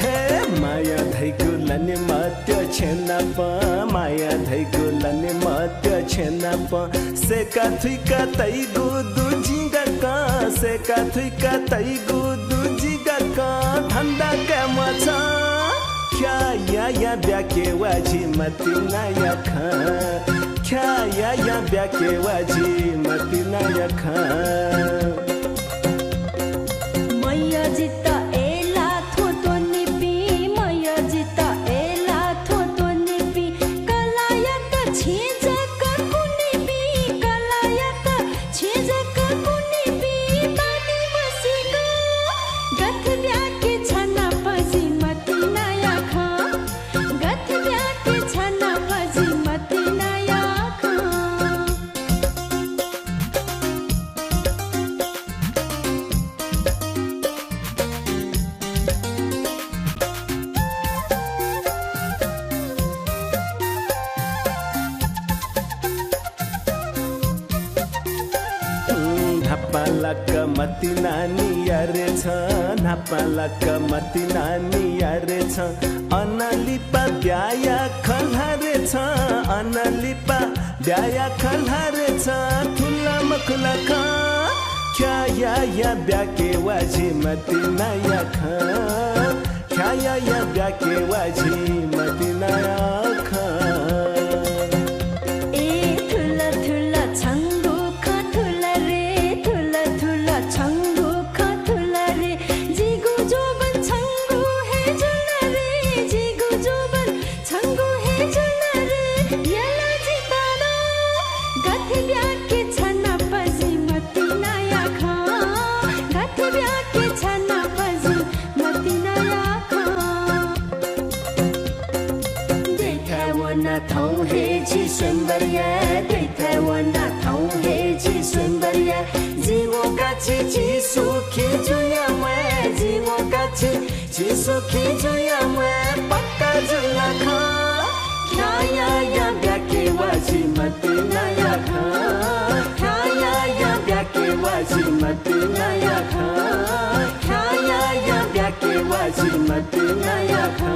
हे माया धइगु लने मत्य छेँ नाप, माया धइगु लने मत्य छेँ नाप। सय्का थुइका तइगु दु जिं गाकं, सय्का थुइका तइगु दु जिं गाकं। धन्दा काये म्वाः छं। ख्याया या ब्याके वा झी मतिनाया खँ, ख्याया या ब्याके वा झी मतिनाया खँ। मय् जितः अय्ला थ्व त्वनीपिं, मतिनानि यारे छ, न्हापालाक मतिनानि यारे छ, अनलिपा ब्याया खल्हारे छ, अनलिपा ब्याया खल्हारे छ, थुला मखुला खँ, ख्याया या ब्याके वाझी मतिनाया खँ। ख्याया या ब्याके वाझी मतिनाया खँ। ए थुला थुला छंगु खँ थुला रे, थुला थुला छंगु खँ थुला रे, जिगु जोबन छंगु हे जुल रे, जिगु जोबन छंगु हे जुल रे, यल जितल। गथे ब्याके छनापजि मतिनाया खँ, गथे ब्याके छनापजि मतिनाया खँ। देथाय् वना थौं हे जि स्वयम्भरया, देथाय् वना थौं हे जि स्वयम्भरया, जि व काछि जि सुखी जुया म्वाये, जि व काछि जि सुखी जुया म्वाये पक्का जुल खँ। ख्याया या ब्याके वाझी मतिनाया खँ। ख्याया या ब्याके वाझी मतिनाया खँ। ख्याया या ब्याके वाझी मतिनाया खँ।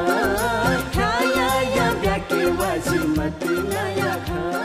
ख्याया या ब्याके वाझी मतिनाया खँ।